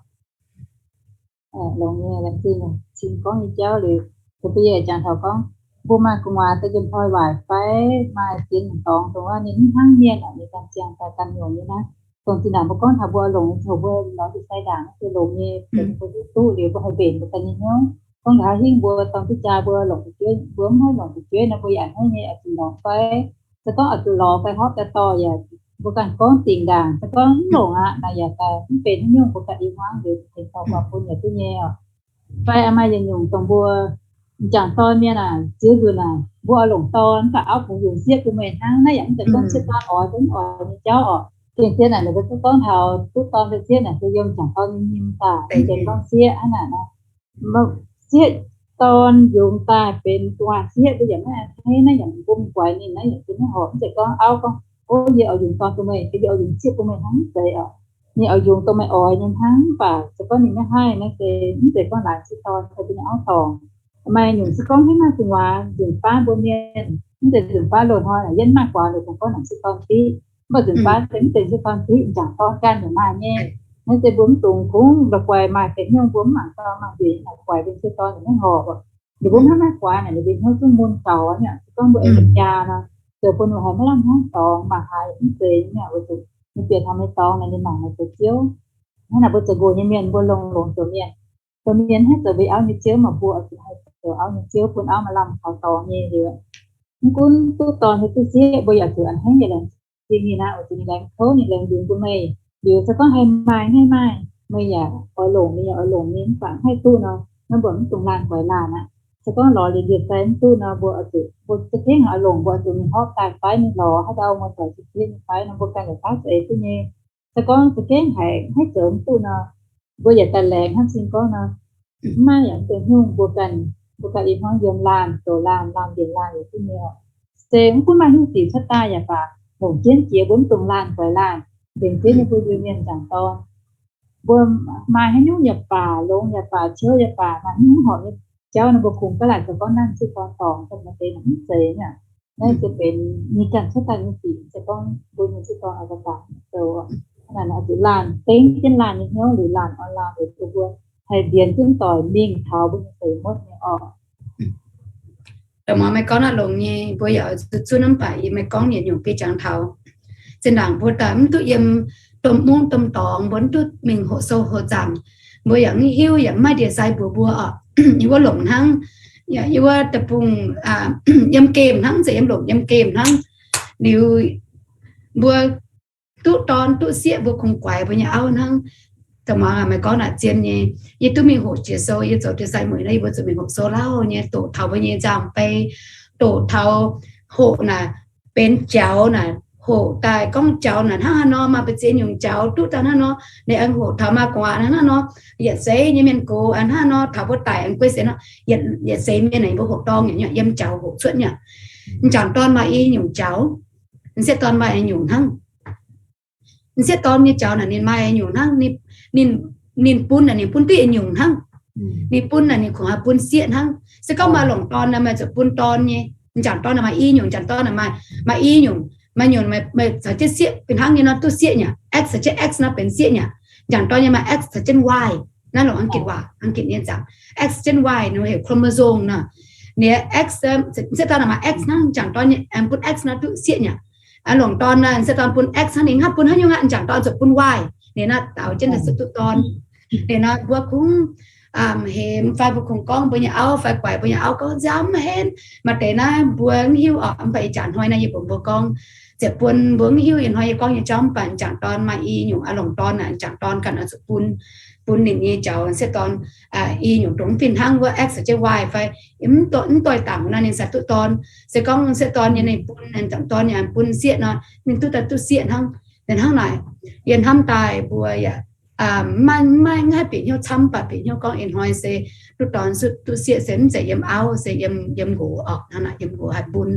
Longx nyei, laengz zingh cing gorngv nyei jauv liuz, caux mbuo yaac jangx taux gorngv, mbuo maaih gu'nguaaz daaih yiem hnoi waaic fai maaih sienx nyungc dorngx dongh wuov ninh mv hnangv mienh aqv, ninh ganh ziangh daaih ganh nyungc nyei naaiv. Dongh zinh ndaangc mbuo gorngv taux mbuo longc zoux mbuo lorz njiec sai ndaangc naaiv se longx nyei, mbuo duqv duqv liuz mbuo haih mbenc mbuo ganh nyei hnyouv. Gorngv nqa'haav hingv mbuo dorng duqv jaa mbuo longc fu'jueiv, mbuo mv haih longc fu'jueiv nor mbuo yaac hnangv nyei, oix zuqc lorz fai, se gorngv oix zuqc lorz fai hopv daaih dorh yaac mbuo ganh gorngv dingc ndaangc, se gorngv mv longc aqv naaic yaac daaih mv benx haaix nyungc, mbuo ganh i hmuangv liuz tengx dorh buatc bun yaac duqv nyei oc. Fai maaih yietc nyungc dongh mbuo m'jangc dorn mienh naaic, ziex nzunc naaic mbuo oix longc dorn, mv baac auv kungx yungz sieqv bun meih hnangv. Naaiv yaac mv zeiz gorngv sieqv dorn oix, mv oix nyei jauv oc. Gengh sieqv naaic ninh mbuo duqv gorngv taux duqv dorn fai sieqv naaic se yiem m'jangc dorn nyei nyim daaih, mv zeiz gorngv sieqv hnangv naaic nor. Sieqv dorn yungz daaih benx gu'nguaaz sieqv, mbuo yaac maiv a'hneiv. Naaiv yaac mbuo mingh guaix ninh naaiv yaac za'gengh maiv horpc. Mv zeiz gorngv auv gorngv, o, yie oix yungz dorn bun meih, yie oix yungz sieqv bun meih hnangv, mv zeiz oc. Ninh oix yungz dongh meih oix nyei hnangv. Mv baac se gorngv ninh maiv haih naaiv se mv zeiz gorngv laanh sieqv dorn, se mbuo nyei auv dorngc. Maaih nyungc se gorngv maiv maaih gu'nguaaz, nzunc baav mbuo mienh, mv zeiz nzunc baav loz-hnoi naaic yie mv maaih guaax, loz-hnoi gorngv naaic sieqv dorn diqv. Mv baac nzunc baav se mv zeiz sieqv dorn diqv, m'jangc dorn ganh yaac maaih nyei. Naaiv se mbuo mv dungx kungx la'guaih maaih benx hnyouv, mbuo mv mangc dorn mangc nzueic naaic guaix mbuo sieqv dorn yaac maiv horpc oc. Ninh mbuo mv haih maaih guaax naaic, ninh mbuo hnyouv zungv mun gaux aqv. Se gorngv mbuo aengx jaa nor, zoux bun ninh haiz maiv lamh hnyouv dorngx, mangc haaix yaac mv zeiz nyei, weic zuqc ninh bieqc taux meih dorngx naaic, ninh mangc meih zoux ziouv. Hnangv naaic mbuo zoux nqox nyei mienh, mbuo longx-longx zoux mienh, zoux mienh haih zoux mbuo auv nyei ziouv, mv baac mbuo oix zuqc haih zoux auv nyei ziouv bun auv maaih lamh kaux dorngx nyei liuz. Mv gunv duqv dorn nyei duqv sieqv, mbuo yaac zuqc a'hneiv nyei laengz zingh ninh aqv, weic zuqc ninh laengz kouv, ninh laengz yungz bun meih. Liuz se gorngv haih maaih, haih maaih, meih yaac oix longc, ninh yaac oix longc nyei, mv baac mv haih duqv nor, naaiv mbuo mv dungx laanh guaix laanh aqv. Se gorngv lorz liuz ndie-sai mv duqv nor, mbuo oix zuqc, mbuo za'gengh oix longc, mbuo oix zuqc mingh hopv daaih fai mingh lorz haaix dauh muoz-doic cien-ceqv nyei fai nor, mbuo ganh yaac daav za'eix duqv nyei. Se gorngv za'gengh haiz mv haih zoux mv duqv nor, mbuo yaac daaih laengz hnangv cing gorngv nor, mv maaih yaac mv deix hnyouv, mbuo ganh, mbuo ganh i hmuangv yiem laanh zoux laanh, laanh mbienc laanh yaac duqv nyei oc. Se mv gunv maaih hnyouv sic cuotv daaih yaac baac, longc jienv jiex mbuo mv dungx laanh guaix laanh, nzengc jienv nyei mbuo Iu-Mienh m'jangc dorn. Mbuo maaih haaix nyungc yaac baac, longx yaac baac, ciouv yaac baac, maaih haaix nyungc mv horpc nyei jauv nor, mbuo kungx gaav laaic zoux gorngv naaiv sieqv dorn dorngc, mv zeiz nyei. Naaiv se benx mingh ganh cuotv daaih nyei sic, se gorngv mbuo nyei sieqv dorn oix baac zoux, naaiv oix zuqc laanh dengv jienv laanh nyei hnyouv liuz laanh orn laanh liuz bun mbuo haih mbienx jienv doic mingh taux mbuo nyei seix muotv nyei oc. Da'maah meih gorngv naaiv longx nyei, mbuo yaac zuqc zunv mv baac yie meih gorngv yietc nyungc biei jangx taux. Zinh ndaangc mbuo daaih mv duqv yiem domh mungv domh dorngx, mbuo mv duqv mingh hoqc sou hoqc zaangc, mbuo yaac mv hiuv, yaac mv maaih ndie-sai mbuox mbuo oc. Yie wuov longc hnangv, yie wuov deic-bung yiem gemh hnangv, mv zeiz yiem longc, yiem gemh hnangv. Liuz mbuo duqv dorn duqv sieqv mbuo kungx guaix mbuo nyei auv hnangv. Da'maah meih gorngv naaic zien nyei, yie duqv mingh hoqc jiex sou, yie zoux ndie-sai mueiz naaiv yie mbuo zuqc mingh hoqc sou lauh nyei, doqc taux mbuo nyei nzangc-bei, doqc taux hoqc naaic benx jaux naaic, hoqc daaih gorngv jaux naaic hnangv haaix nor, maaih mbu'ziex nyungc jaux duqv daaih hnangv nor, ninh aengx hoqc taux maaih gu'nguaaz hnangv nor, yietc seix nyei mienh gox hnangv nor, taux mbuo daic aengx guei seix nor, yietc seix mienh aengx mbuo hoqc dorngh nyei, yiem jaux hoqc cuotv nyei. M'jangc dorn maaih i nyungc jaux. M'sieqv dorn maaih nyungc hnangv. M'sieqv dorn nyei jaux naaic ninh maaih nyungc hnangv. Ninh, ninh bun naaic ninh bun duqv nyungc hnangv. Ninh bun naaic ninh kungx haih bun sieqv hnangv. Se gorngv maaih longc dorn naaic meih zuqc bun dorn nyei. M'jangc dorn naaic maaih i nyungc, m'jangc dorn naaic maaih, maaih i nyungc, maaih nyungc meih caux jienv sieqv fih hnangv nyei nor duqv sieqv nyei. X caux jienv X nor benx sieqv nyei. M'jangc dorn nyei maaih X caux jienv Y. Naaiv longc Anggitc waac, Anggitc nyei zangc. X jienv Y nor heuc chromosome nor. Ninh X, m'sieqv dorn naaic maaih X hnangv, m'jangc dorn nyei aengx bun X nor duqv sieqv nyei. Longc dorn naaic m'sieqv dorn bun X hnangv, ninh hnangv bun haaix nyungc aqv, m'jangc dorn zuqc bun Y. Ninh naaiv daaux jienv daaih se duqv dorn. Ninh nor mbuo kungx hemx fai mbuo kungx gorngv mbuo nyei auv fai guaix mbuo nyei auv gorngv nziaamv henv. Maaih deix naaiv mbuo mv hiuv oc, mv baac ih jaax hnoi naaiv yie mbuox mbuo gorngv, ziepc buonc mbuo mv hiuv ih hnoi yie gorngv nyei jauv, mv baac m'jangc dorn maaih i nyungc, longc dorn naaic m'jangc dorn ganh oix zuqc bun, bun ninh nyei jaux m'sieqv dorn i nyungc dongh mv fih hnangv wuov X caux jienv Y fai mv doix dangc nor ninh sai duqv dorn. Se gorngv m'sieqv dorn nyei ninh bun m'jangc dorn yaac bun sieqv nor, ninh duqv daaih duqv sieqv hnangv. Ninh hnangv naaic, yie hnamv daaih mbuo yaac maiv, maiv haih bieqc hnyouv camv, mv baac bieqc hnyouv gorngv ih hnoi se duqv dorn duqv sieqv se mv zeiz yiem auv, se yiem, yiem nqox oc. Hnangv naaic yiem nqox haih bun,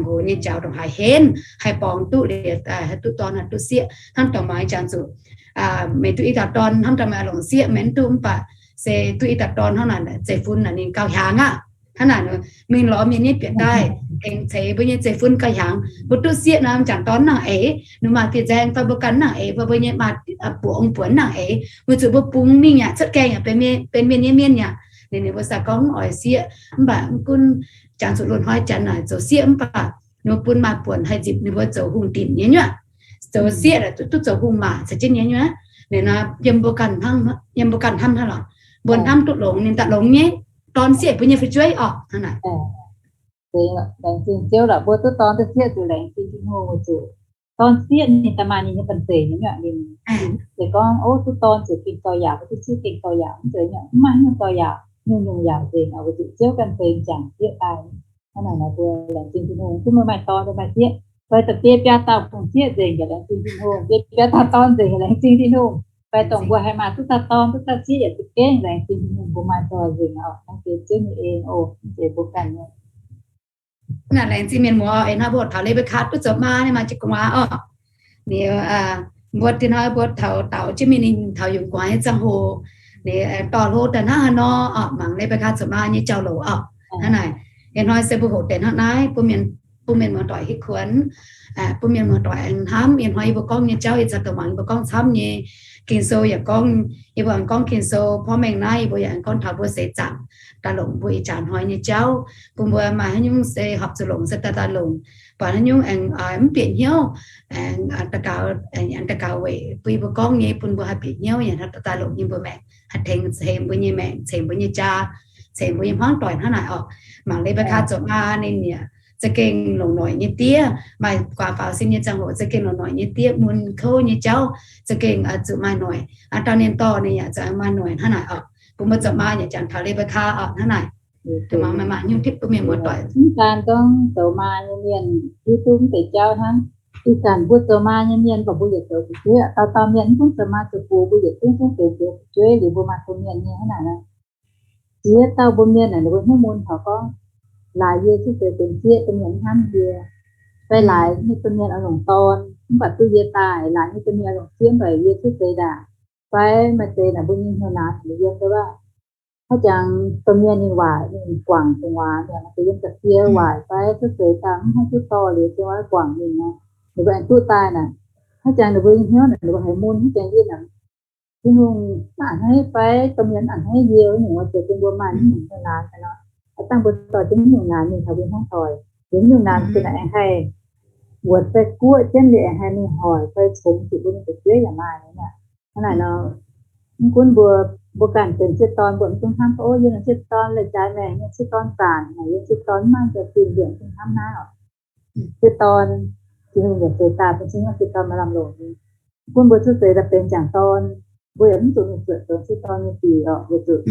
nqox nyei jaux dongh haih henv, haih borngz duqv liuz, haih duqv dorn haih duqv sieqv. Hnangv dorh mangc jangx zuqc meih duqv i dauh dorn hnamv daaih meih longc sieqv meih mv duqv, mv baac se duqv i dauh dorn hnangv naaic zeiv-fun naaic ninh gauh hiaangx aqv. Hnangv naaic mingh lorz mienh nyei bieqc daaih tengx ceix mbuo nyei zeiv-fun gauh hiaangx. Mbuo duqv sieqv nor m'jangc dorn nangc eix, ninh maaih fih nzaeng fai mbuo ganh nangc eix, fai mbuo nyei maaih buoz ong buonc nangc eix, weic zuqc mbuo bungx mingh yaac cuotv gaengh yaac benx mienh nyei mienh yaac. Ninh, ninh mbuo sai gorngv oix sieqv, mv baac mv gunv jangx zuqc loz-hnoi janx naaic zoux sieqv mv baac ninh mbuo bun maaih buonc haih nzipc ninh mbuo zoux hungh dinc nyei nyuoqc. Zoux sieqv duqv zoux hungh maac caux jienv nyei nyuoqc. Ninh nor yiem mbuo ganh hnamv, yiem mbuo ganh hnamv hnangv lorqc. Mbuo hnamv duqv longx ninh daaih longx nyei, dorn sieqv mbuo nyei fu'jueiv oc. Hnangv naaic. Laengz zingh Ziouv lorqc, mbuo duqv dorn duqv sieqv zuqc laengz zingh Tin-Hungh weic zuqc dorn sieqv ninh daaih maaih ninh nyei banh zeic nyei nyuoqc. Ninh se gorngv, ov, duqv dorn zuqc gengh dorh yaauc, duqv sieqv gengh dorh yaauc, mv zeiz nyuoqc, mv maaih nyungc dorh yaauc, nyungc-nyungc yaauc nzengc oc. Weic zuqc Ziouv ganh benx m'jangc sieqv daaih. Hnangv naaic nor mbuo laengz zingh Tin-Hungh, duqv meih maaih dorn, meih maaih sieqv, fai da'biei biaa dauh kungx sieqv nzengc yaac laengz zingh Tin-Hungh, biei biaa dauh dorn nzengc yaac laengz zingh Tin-Hungh, fai dongh mbuo haih maaih duqv dauh dorn duqv dauh sieqv yaac za'gengh laengz zingh Tin-Hungh, mbuo maaih dorh nzengc oc. Hnangv jiex Ziouv nyei en oc, mv zeiz mbuo ganh nyei. Naaic laengz zingh mienh muoz, ih hnoi mbuo taux Lebakaa duqv zoux maa nyei, maaih jienv gu'nguaaz oc. Ninh mbuo ih hnoi mbuo taux, taux jienv mingh ninh taux yungz gu'nguaaz nyei ziangh hoc, ninh dorh hlo daaih hnangv haaix nor oc, mangc Lebakaa zoux maa nyei jauv-louc oc. Hnangv naaic, ih hnoi se mbuo hoqc deix hnangv naaiv, bun mienh, bun mienh muoz-doic hiuv kuonx, bun mienh muoz-doic aengx hnamv. Ih hnoi yie mbuo gorngv nyei jauv, ih zanc dongh mangc yie mbuo gorngv camv nyei. Ging-Sou yaac gorngv, yie mbuo aengx gorngv Ging-Sou porv mengh naaiv, yie mbuo yaac aengx gorngv taux mbuo seix zaangc daaih longc mbuo ih jaax hnoi nyei jauv, bun mbuo maaih haaix nyungc se horpc zuqc longc se daaih daaih longc. Buatc haaix nyungc aengx mv bieqc hnyouv, aengx daux gaux, aengx daux gaux weic bun yie mbuo gorngv nyei, bun mbuo haih bieqc hnyouv yaac daaih longc yie mbuo maengc, haih tengx ceix mbuo nyei maengc, ceix mbuo nyei jaa, ceix mbuo nyei hmuangv doic hnangv naaic oc. Mangc Lebakaa zoux maa ninh yaac za'gengh longc noic nyei diev, maaih guaax faaux sin nyei ziangh hoc za'gengh longc noic nyei diev mun kouv nyei jauv, za'gengh zuqc maaih noic. Dauh ninh dorh ninh yaac zuqc maaih noic hnangv naaic oc. Bun mbuo zoux maa yaac jangx taux Lebakaa oc hnangv naaic. Mangc maaih nyungc tipv bun mienh muoz-doic. Mv daan gorngv zoux maa nyei mienh hiuv duqv mv deix jauv hnangv. Ih zanc mbuo zoux maa nyei mienh mv baac mbuo yietc zoux fu'jueiv, dauh dauh mienh mv gunv zoux maa zoux bungx mbuo yietc zungv zungv benx zoux fu'jueiv liuz mbuo maaih domh mienh nyei hnangv naaic. Jiex dauh mbuo mienh naaic, ninh mbuo hnyouv mun taux gorngv, laaix yie cuotv seix benx sieqv, domh mienh mv hnamv yie. Fai laaix nyei domh mienh oix longc dorn, mv baac duqv yie daaih, laaix nyei domh mienh oix longc sieqv, mv baac yie cuotv seix ndaangc. Fai maaih deix naaic mbuo nyei hnyouv naaic, ninh yiem se waac, haaix jangx domh mienh ninh waaic, ninh guangc gu'nguaaz, ninh deix yiem ga'sie waaic fai cuotv seix daaih mv haih duqv dorh liuz, se waac guangc ninh nor, ninh mbuo aengx duqv daaih naaic. Haaix jangx ninh mbuo nyei hnyouv naaic, ninh mbuo haiz mun haaix jangx yie naaic, Tin-Hungh mv a'hneiv fai domh mienh mv a'hneiv yie, nyungc wuov zoux bun mbuo maaih nyungc hnyouv naaic nor. Haaix dangh mbuo dorh jienv nyungc naaic mingh taux mbuo hmuangv doic, liuz nyungc naaic mv baac aengx haih wuotc fai guoqv jienv liuz aengx haih mingh hoic fai congx zuqc mbuo nyei fu'jueiv yaac maaih nyungc. Hnangv naaic nor, mv gunv mbuo, mbuo ganh benx sieqv dorn, mbuo mv dungx hnamv gorngv, ov, yie naaic sieqv dorn leiz-jaaix maengc, yie sieqv dorn zaanc, yie sieqv dorn mv maaih jaax-zinh, mbuo mv dungx hnamv naaiv oc. Sieqv dorn, Tin-Hungh yaac zeix daaih bun cing nyei sieqv dorn maaih lamh longc nyei. Bun mbuo cuotv seix daaih benx jangc dorn, mbuo yaac mv zuqc mingh zuotc zoux sieqv dorn nyei sic oc, weic zuqc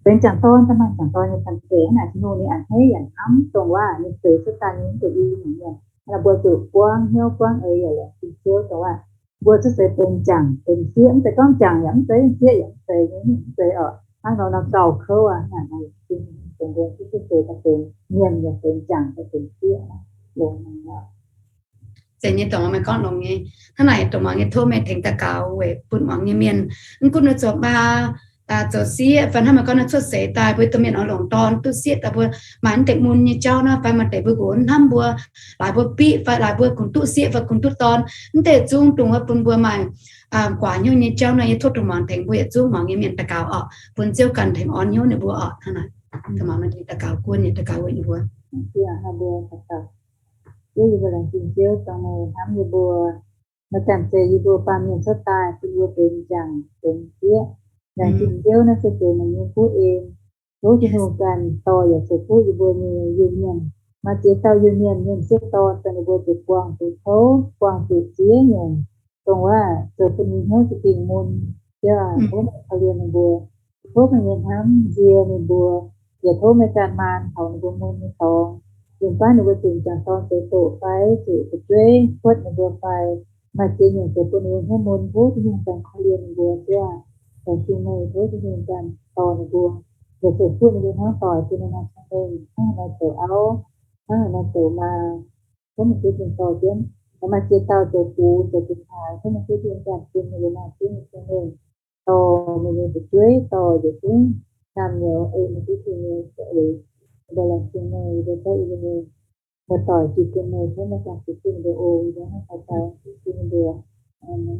benx jangc dorn daaih maaih jangc dorn nyei banh zeic. Hnangv naaic Tin-Hungh ninh a'hneiv yaac hnamv dongh waac ninh zeix cuotv daaih nyei mv baac i nyungc mienh. Hnangv naaic mbuo zuqc buangv hnyouv buangv eix yaac laengz zingh Ziouv dongh waac mbuo cuotv seix benx jangc benx sieqv, mv zeiz gorngv jangc yaac mv zeiz, sieqv yaac mv zeiz nyei, mv zeiz oc. Hnangv nor nor gauh kouv aqv. Hnangv naaic Tin-Hungh dongh mbuo cuotv seix daaih benx mienh yaac benx jangc daaih benx sieqv longx nyei oc. deix nyei dorngx meih gorngv longx nyei. Hnangv naaic dongh muangx nyei tov meih tengx daux gaux weic bun muangx nyei mienh, mv gunv ninh zoux maa, zoux sieqv fai hnangv meih gorngv ninh cuotv seix daaih mbuo domh mienh oix longc dorn duqv sieqv daaih mbuo maaih mv deix mun nyei jauv nor fai maaih deix mbuo nqox hnamv mbuo, laaix mbuo biqv fai laaix mbuo kungx duqv sieqv fai kungx duqv dorn, mv deix zungv dongh wuov bun mbuo maaih guaax hnyouv nyei jauv nor, yie tov dongh muangx tengx mbuo yietc zungv muangx nyei mienh daux gaux orqc, bun Ziouv ganh tengx orn hnyouv ninh mbuo orqc. Hnangv naaic, dongh muangx daux gaux guon nyei daux gaux weic ninh mbuo. Ziouv, yie mbuo laengz zingh Ziouv dongh meih hnamv yie mbuo, meih ganh zeix yie mbuo baamh mienh cuotv daaih bun yie mbuo benx m'jangc benx m'sieqv. Laengz zingh Ziouv naaiv se benx meih nyei kuv en. Tov Tin-Hungh ganh dorh yaac ceix fuqv yie mbuo nyei Iu-Mienh. Maaih ziex dauh Iu-Mienh mienh sieqv dorn dongh ninh mbuo zuqc buangh zuqc kouv, buangh zuqc ziex nyungc, dongh wuov zoux bun ninh hnyouv za'gengh mun. Ziouv aac, tov meih korv-lienh ninh mbuo, tov meih nyei hnamv nzie ninh mbuo, yaac tov meih ganh maan taux ninh mbuo mun nyei dorngx, yiem baav ninh mbuo zuqc m'jangc dorn zoux doqc fai zuqc fu'jueiv kuotv ninh mbuo fai maaih ziex nyungc zoux bun ninh mbuo hnyouv mun, tov Tin-Hungh ganh korv-lienh ninh mbuo. Ziouv aac, laengz zingh meih, tov Tin-Hungh ganh dorh ninh mbuo, yaac ceix fuqv ninh mbuo hnyouv doic bun ninh maaih cong-mengh hnangv haaix nor zoux auv, hnangv haaix nor zoux maa. Tov meih Ziouv Tin-Hungh dorh jienv. Maaih ziex dauh zoux gux zoux gux haaix, tov meih Ziouv Tin-Hungh ganh bun ninh mbuo maaih Ziouv nyei cong-mengh, dorh meih nyei fu'jueiv, dorh yietc zungv naamh nyouz ei meih Ziouv Tin-Hungh nyei za'eix. Yie mbuo laengz zingh meih, yie mbuo zorqv yie mbuo nyei muoz-doic jiex bun meih, tov meih ganh ceix fuqv ninh mbuo oc. Yie mbuo hnamv daux gaux bun ninh mbuo. Aamen.